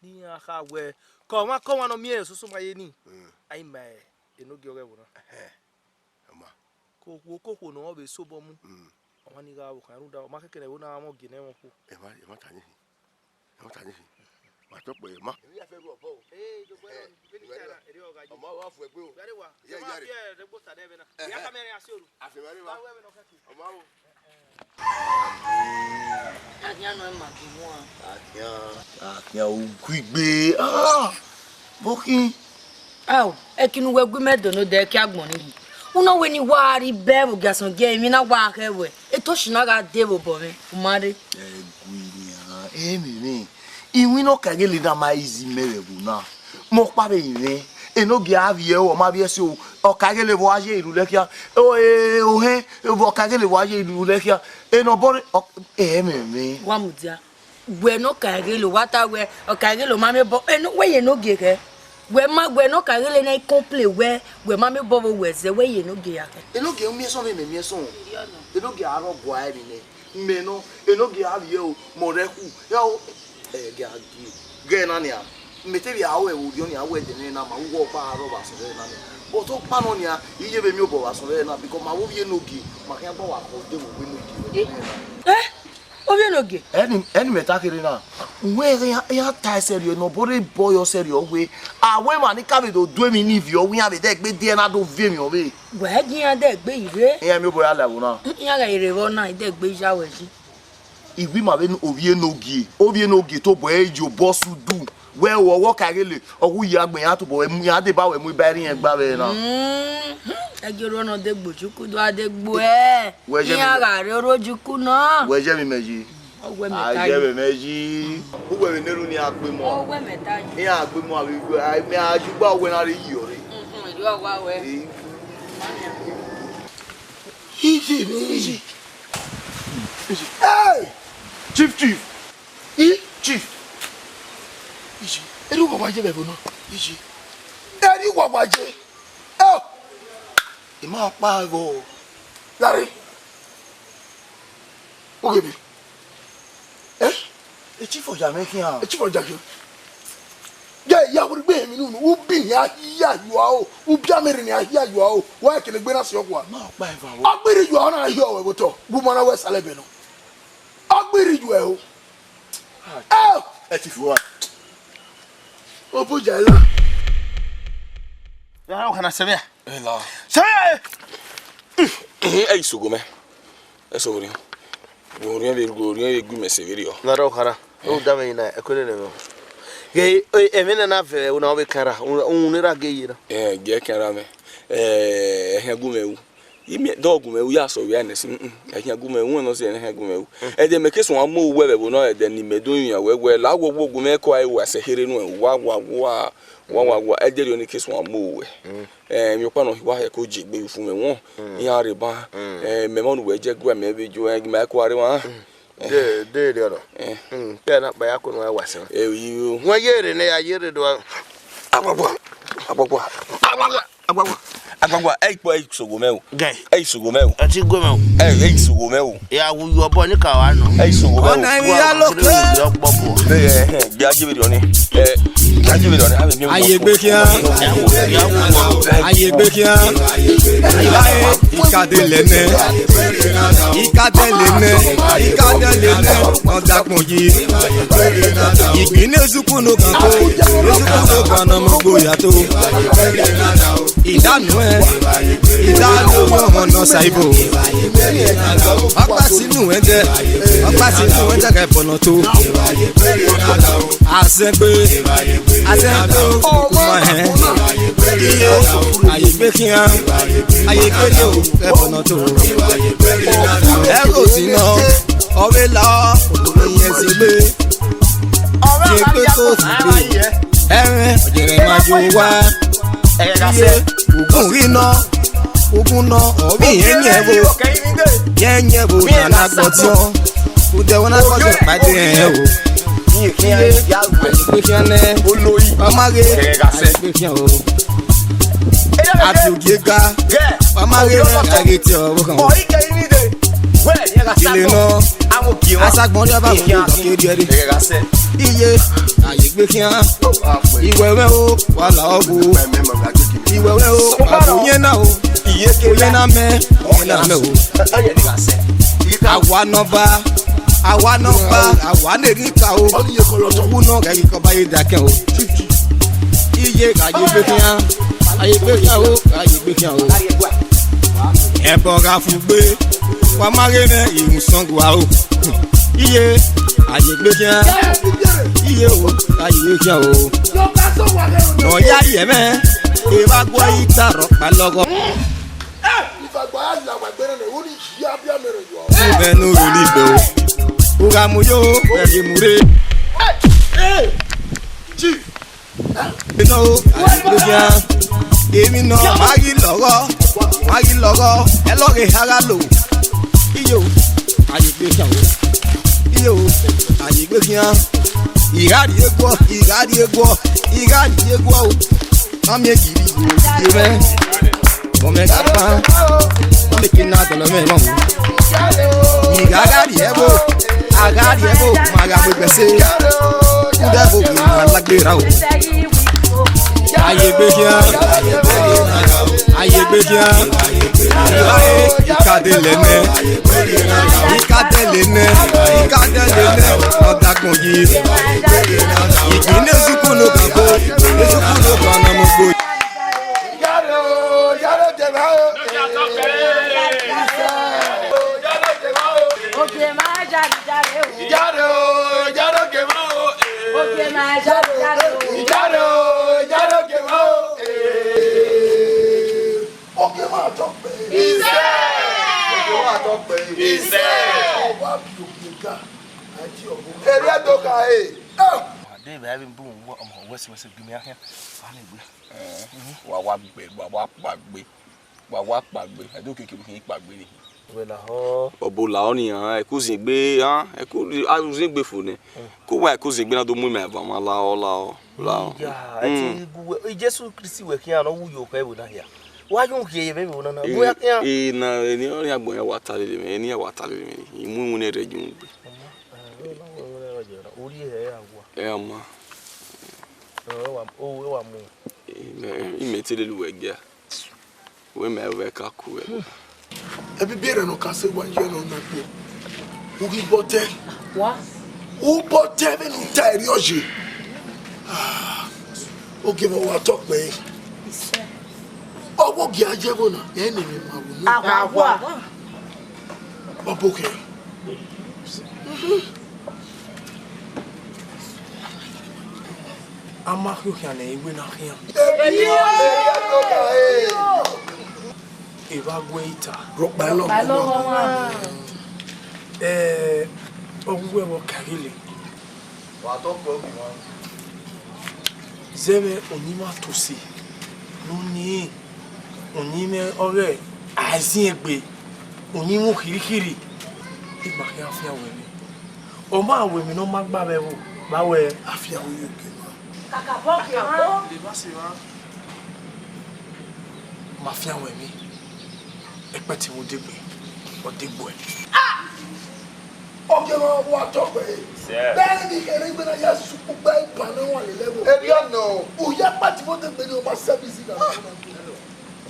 Ne iran kha wẹ, ke ọmwa ke ọmwa ne ọ miẹn soso ma ye ni, a i ma enogie ọghe ẹvbo na. Ẹhẹn. Ọ ma. Ke okhuo ke okhuo ne ọ vbe sobọ mu. Mm. Ọmwa ni gha vbe okhan rhunmwuda, ọ ma kẹkẹ ne ẹvbo na mwẹ ogie ne ẹmwẹ okhuo. Ẹmwa, ẹmwata nii. Ẹmwata nii. Ma tọ kpẹ, ma. Emwi ya fẹ ru ọbọ o. Ee, jogbo ẹrọ ni. Vbene I ta na, erriọ ọ gha ye. Ọma wa fu egbe o. Gare wa. Ye, ye, gare. Ẹhẹn. Afianma rre wa. Ọma o. Afianma nọ ma gbe wọn. Afianma, afianma uguigbe. Ah! Bọkhin. Ao, ẹki ne uwẹ gu mẹ do ne odẹ ẹki agbọn nii. U na wẹ ne I wa rri bẹ vbe ogiasọn gie emwi na wa khẹ wẹ, etoshi na gha de vbe obọ mwẹ, u ma rre. Ẹgui nian, emwi mwẹ. Iwinna Ọkaigele na ma izi mẹ vbe ẹvbo na. Mẹ ọkpa vbe rinmwian, enogie a vbiẹ o, ọ ma vbiẹ ẹse o, Ọkaigele vbe ọ gha ye iru lẹkhia. O, e, ohẹn, vbe Ọkaigele vbe ọ gha ye iru lẹkhia. Enọ bọ rre, ọ, ẹmwẹ mwẹ. Wa mudia. Wẹ ne Ọkaigele, wa ta wẹ, Ọkaigele ma miẹn obọ, eno, wẹ ye enogie khẹ. Wẹ ma, wẹ ne Ọkaigele na i complain wẹ, wẹ ma miẹn obọ vbe owẹ zẹ, wẹ ye enogie ya khẹ. Enogie miẹn sọn vbe mẹ miẹn sọn. Enogie a rrọọ gua ẹre nẹ. Mẹ nọ, enogie a vbiẹ o, mẹ ọrẹkhu. Ya o, ẹ, gie a gie. Ghẹ na nian. Mẹ te vbe a ru ẹvbo rriọ nian, wẹ ẹdẹ nẹ na ma, uwu ọkpa a rrọọ vbe asọn vbe na nian. But ọkpa nọ nian, I ye vbe miẹn obọ vbe asọn vbe na, because ma vbe ovbi enogie, ma khian gba wa khọ de vbe ovbi enogie vbe ẹdẹ nẹ na. Eh? Ovbi enogie? Ẹni, ẹni mẹ ta kherhe na. Uwẹ iran, iran ta ẹsẹ rriọ, enọ bọ rre bọ yọ sẹ rriọ wẹ. A wẹ emwa ni ka vbe do du emwi ni viọ, wẹ iran vbe dẹ egbe diẹ na do viọ emwi ọvbehe. Wẹ gie iran dẹ egbe yi rre. Iran miẹn obọ ya la ẹvbo na. Iran ghẹ rre vbọ na, I dẹ egbe ya wẹ yi. I wi ma vbe ovbi enogie, ovbi enogie tobọ ẹre ye obọ sudu. Wẹ o, ọwọ Ọkaigele, ọ wu ya gbe iran tobọ wẹ mu, iran deba wẹ mu iba ẹre iran gba vbe na. Mm, ẹgie orhuọ nọ de gbe ojuku do a de gbe ẹ. Wẹ je iran mi gha rre orhu ojuku nọ. Wẹ je mi mẹ yi. Ọ wẹ mẹ a ta ye. Ye vbe mẹ yi. U wẹ vbe ne erhunmwu iran gbe mọ. Ọ wẹ mẹ ta ye. Iran gbe mọ avbe, a, mẹ a ju gba wẹ na rre yi ọre. Mm, mm, erriọ wa wẹ. Eh. Iye mi. Iye. Hey! Chief, chief. I? Chief. Iye. Erriọ wa wa ye vbe ẹvbo na. Iye. Erriọ wa wa ye. Oh! Ima ọkpa vbo? Larry. Ogebe. Eh? E chief ọya mwẹ khian. E chief ọya yo. Ya, ya, wo gbe mi nunu, u bi ni a hia yua o, u bi amẹ rre ni a hia yua o, wa kele gbe na si ọkua. Ma ọkpa eva wo. Agbiri yua na hia o, ẹvbo tọ, gu ma na wẹ salẹ bẹ nọ. Agbiri yua o. Ah, eh! Ẹ ti fi wa. Obuja la. Ya, o kana sẹmẹ. Ẹ la. Sẹmẹ. Ẹ isogo mẹ. Ẹ sọ wẹrẹ. Wẹrẹ vbe gu, wẹrẹ vbe gu mẹ sẹ vberriọ. Na rọ khara. O da mẹ ina, ẹ kọ nene mẹ. Ghe, e, emwi nana vẹ, una vbe kara, un, un ne ra ge ye na. Ẹ, ge kara mẹ. Ẹ, ẹhẹn gu mẹ wu. Imẹ dọ gu mwẹ ru, ya sẹ ovbi ẹre nẹ sin, mm, ẹ khian gu mwẹ ru, wẹ nọ si ẹre khian gu mwẹ ru. Ẹdẹ mẹ ke suẹn mu ru wẹ vbe ẹvbo nọ, ẹdẹ ne imẹ do rinmwian wẹ, wẹ la wọ wọ gu mwẹ kọ, ẹ wa sẹ kherhe nuẹn, wa wa wa wa wa wa, ẹdẹ rriọ ne ke suẹn mu ru wẹ. Ẹ, emwi ọkpa nọ wa hẹ ko je egbe ufumwẹ wọn, iran rre ban. Ẹ, mẹ mọ ne uwẹ jẹ gu mwẹ vbe jo, ẹ, ma ko rre wan. De de de ọrọ. Ẹ. Te na kpa ya ko nu wa sẹ. Ẹ, iyo. Wọn ye rre ne ya ye rre do. Agbagba, agbagba, agbagba, agbagba, agbagba, ẹ ikpọ ẹ isogbo mẹ o. Gẹ. Ẹ isogbo mẹ o. Ẹ ti gbe mẹ o. Ẹ, ẹ isogbo mẹ o. Ya wu yọ bọ ni ka wa nọ. Ẹ isogbo mẹ o. Ọna emwi ya lo ke. Yọ kpọ bọ. Ẹ, ẹ, ẹ, bia je vbe rọ ni. Ẹ, bia je vbe rọ ni. Avbe mi. Aye gbe khian. Aye gbe khian. Ikadele nẹ. Ikadele nẹ. Ikadele nẹ. Ọdakpọn yi. Ìgbín ní ezukunu kan tó, ezukunu kan náà mo gbóyà tó. Ìdánù ẹ, ìdánù ọmọ náà ṣàìbò. Ọgbà sínú ẹ jẹ, ọgbà sínú ẹ jẹ kẹ fọ̀nà tó. Àṣẹgbé, àṣẹgbé, ọmọ ẹ. Iye, àyè gbé kíá, àyè gbé dé o, kẹ fọ̀nà tó. Ẹ kò sí náà, ọ̀rẹ́ là ọ́, ìyẹn sì gbé. Ye kpe ko si gbe. Ẹrẹn, ọjẹrẹ ma yo wa. Iye, ugun ghi nọ, ugun nọ, ọvbi yẹn yẹn vbo. Yẹn yẹn vbo, na na gbọtiọn. Udẹ wọn na gbọtiọn, pàdé ẹ o. Iye, iye, iye, iye, ọma ghe, iye, iye, o. Abi ogie ga, ọma ghe, iye, iye, o. Ilẹ nọ, asagbọn rhie ba vbe ogie ga ke rhie rre. Iye, àyè gbé khian. Iwẹ mwẹ o, wa la ọghu. Iwẹ mwẹ o, wa la ọghu. Yẹn na o. Iye ke yẹn na mẹ, yẹn na mẹ o. Awa nọmba, awa nọmba, awa ne ghi ka o. Ọni ye kọlọtọ. Wu nọ gẹ ghi kọba ye dakẹn o. Iye, àyè gbé khian. Àyè gbé khian o, àyè gbé khian o. Ẹbọ gha fu gbe, wa ma ghe nẹ, irun sọn gua o. Iye, àyè gbé khian. Iye o, àyè gbé khian o. Nọ ya yẹ mẹ, evba gua yi ta rọ kpa lọghọ. Ifagba ya la wa gbẹrẹ nẹ, u ni ya bia mẹ rẹ yọ. Ivẹ ne u ru ni gbe o. U gha mu yo, ẹ ghi mu rre. Chief, Eno, àyè gbé khian. Èmi nọ, ma ghi lọghọ, ma ghi lọghọ, ẹ lọghọ eha gha lo. Iyo, àyè gbé khian o. Iyo, àyè gbé khian. Ìgha rhie guọ, ìgha rhie guọ, ìgha rhie guọ o. Ma miẹn gidi, ye mẹ. Ọmọ ẹga pan, ọmọ ẹkẹ na dọlọ mẹ mọ. Ìgha gha rhie ẹvbo, a gha rhie ẹvbo, ma gha mu egbe ẹse. Ude ẹvbo, ma lagbe ra o. Àyè gbé khian, àyè gbé khian. Ìbáyé, ìkadẹ lẹ nẹ, ìkadẹ lẹ nẹ, ìkadẹ lẹ nẹ. Ọ̀dàgbọ̀n yìí, ìgbín ní ezukú ló kàn kó, ezukú ló kàn ọ̀nà mo gbó. Ijaro, ijaro jẹba o. Oke ma jaro jaro o. Ijaro, ijaro jẹba o. Oke ma jaro jaro o. Ijaro, ijaro jẹba o. Oke ma tọ pẹ. Isẹ. Oke ma tọ pẹ. Isẹ. Ọba bi oke ga. Ati ọgbọ. Eri ẹdo ka e. Ah! Wa de vbe avbe bu ọmọ wẹsẹ wẹsẹ gbe mẹ ahian. Fa ne gbe. Wa wa gbe, wa wa kpagbe, wa wa kpagbe, ẹdẹ okeke vbe khin kpagbe ni. Wẹ lahọ. Ọbo lahọ ni han, ẹko ziengbe han, ẹko a ziengbe fo nẹ. Ko wa ẹko ziengbe na do mu ima eva ma lahọ, lahọ, lahọ. Ya, ẹ ti gu wẹ, Jesu Kristi wẹ khian ne ọ wu yo khẹ ẹvbo na hia. Wa yo khian ye vbe ẹvbo na na, mu ya khian. E na, eni ọnii agbọn ya wa ta lele mwẹ, eni ya wa ta lele mwẹ, i mu iwinna rẹ ye ugbe. Ori ẹre a wa. Ẹ ma. Ẹ wa, o, ẹ wa mu. Imẹ, imẹ te lele uwẹ gia. Wẹ mẹ vbe ka ku wẹ. Ẹbibiẹrẹ ne ọ ka sẹ wa ye ne ọ na gbe. U ghi bọtẹ. Wa. U bọtẹ vbene u ta ẹre ọye. Ah, oge vbe ọ wa tọ kpẹre. Ọvbokhan ye ẹvbo na, ẹ ne emwi ma vbe unu. Awa. Ọbokhan. A ma khian okhian ne iwe na khian. Evba gu ẹre ita. Rhọkpa lọghọ. Rhọkpa lọghọ ọmwa. Eh, ọ gu ẹvbo ka ghele. Wa tọ kpẹ ogi mwa. Zẹvbe uyinmwẹ Atosi, ne uyinmwẹ, uyinmwẹ ọghe Aziengbe, uyinmwẹ Okhirikhiri, I ma khian fian wẹ emwi. Ọ ma wẹ emwi ne ọ ma gba vbe ẹvbo, ma wẹ a fian wẹ ogi mwa. Kakabọ, kakabọ. Evba sẹ evba. Ma fian wẹ emwi. Ẹkpẹti vbe odegbe, ọ degbe. Ogi mwa, wa tọ kpẹ ẹre. Sir. Bẹghe ne I kherhe egbe na ya sukpugba iban ne ọ wan lele ẹvbo. Erriọ nọ. U ya ẹkpẹti vbe odegbe ne ọ ma service na.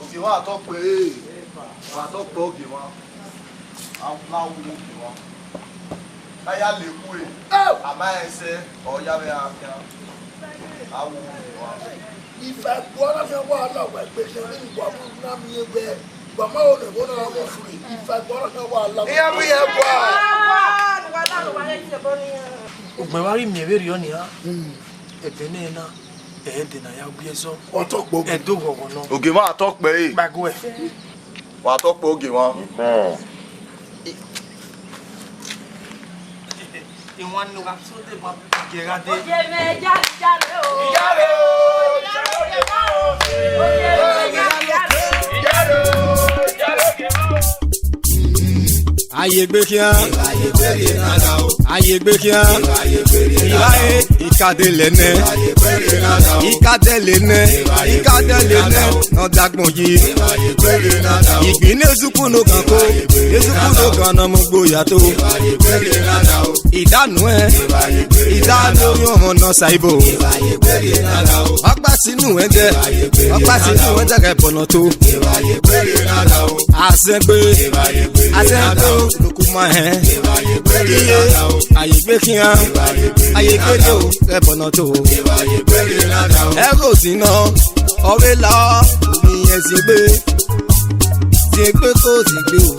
Ogi mwa, wa tọ kpẹ ẹre. Wa tọ kpẹ ogi mwa. A la wo ogi mwa. A ya le kue. Au. A ma rẹn sẹ, ọ ya vbe a khian. A wo ogi mwa. Ifa ẹguọ na khian wa la wa egbe khian, vbene uwa mu na miẹn wẹ, wa ma ho ne ẹvbo na mu fure. Ifa ẹguọ na khian wa la wa. Iran mu iran gua. Ugbẹn wa ghi miẹn vberriọ nian, ẹdẹ nẹ na, ẹdẹ ne a ya gu ẹzọ. Ọ tọ kpẹ ogi. Ẹdẹ oghọghọ nọ. Ogi mwa, wa tọ kpẹ ẹre. Kpaguẹ. Wa tọ kpẹ ogi mwa. Iwan ne ọ gha sẹ odẹ ma gie gha dee. Ogie mwẹ, jare, jare o. Jare o, jare o. Ogie mwẹ, jare, jare o. Jare o, jare o. A ye egbe khian. A ye egbe khian. Ira e, I ka dele nẹ. I ka dele nẹ. I ka dele nẹ. Nọ dagbọn yi. Igbin ne ezuku ne ogan ko, ezuku ne ogan ne ọ mu ugbo ya to. Idanu ẹn, idanu orhiọn ọmọ nọ sa ibo. Ọkpa sinu ẹn dẹ, ọkpa sinu ẹn dẹ ghẹ bọnọ to. Azẹgbe, azẹgbe o, lukuma ẹn. Iye, a ye egbe khian, a ye egbe do, ghẹ bọnọ to. Ẹghozinọ, ọ vbe la ọ, ovbi irẹn ziengbe, ziengbe ko ziengbe o.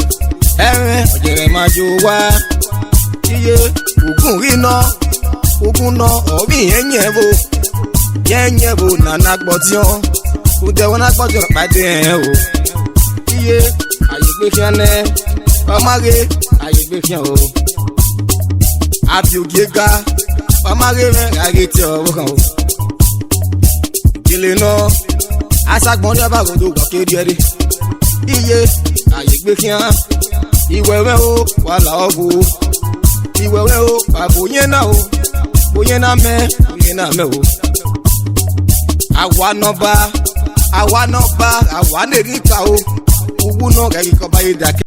Ẹmwẹ ọyẹrẹ ma yo wa. Iye, ugun ghi nọ, ugun nọ, ọ vbe irẹn yẹn ẹvbo, irẹn yẹn ẹvbo na na gbọdiọn, rhunmwuda ẹvbo na gbọdiọn kpa de rẹn o. Iye, a ye egbe khian nẹ, ọ ma ghe, a ye egbe khian o. A fi ogie ga, ọ ma ghe mwẹ, a ghe tie ọvbokhan o. Gele nọ, asagbọn rria ba ghodo wa ke rhiẹrre. Iye, a ye egbe khian. Iwẹ mwẹ o, wa la ọghu. Iwẹ mwẹ o, wa bo yẹn na o. Bo yẹn na mẹ, bo yẹn na mẹ o. A wa nọba, a wa nọba, a wa ne erhita o. Uwu nọ ghẹ ghi kọba ye da ke.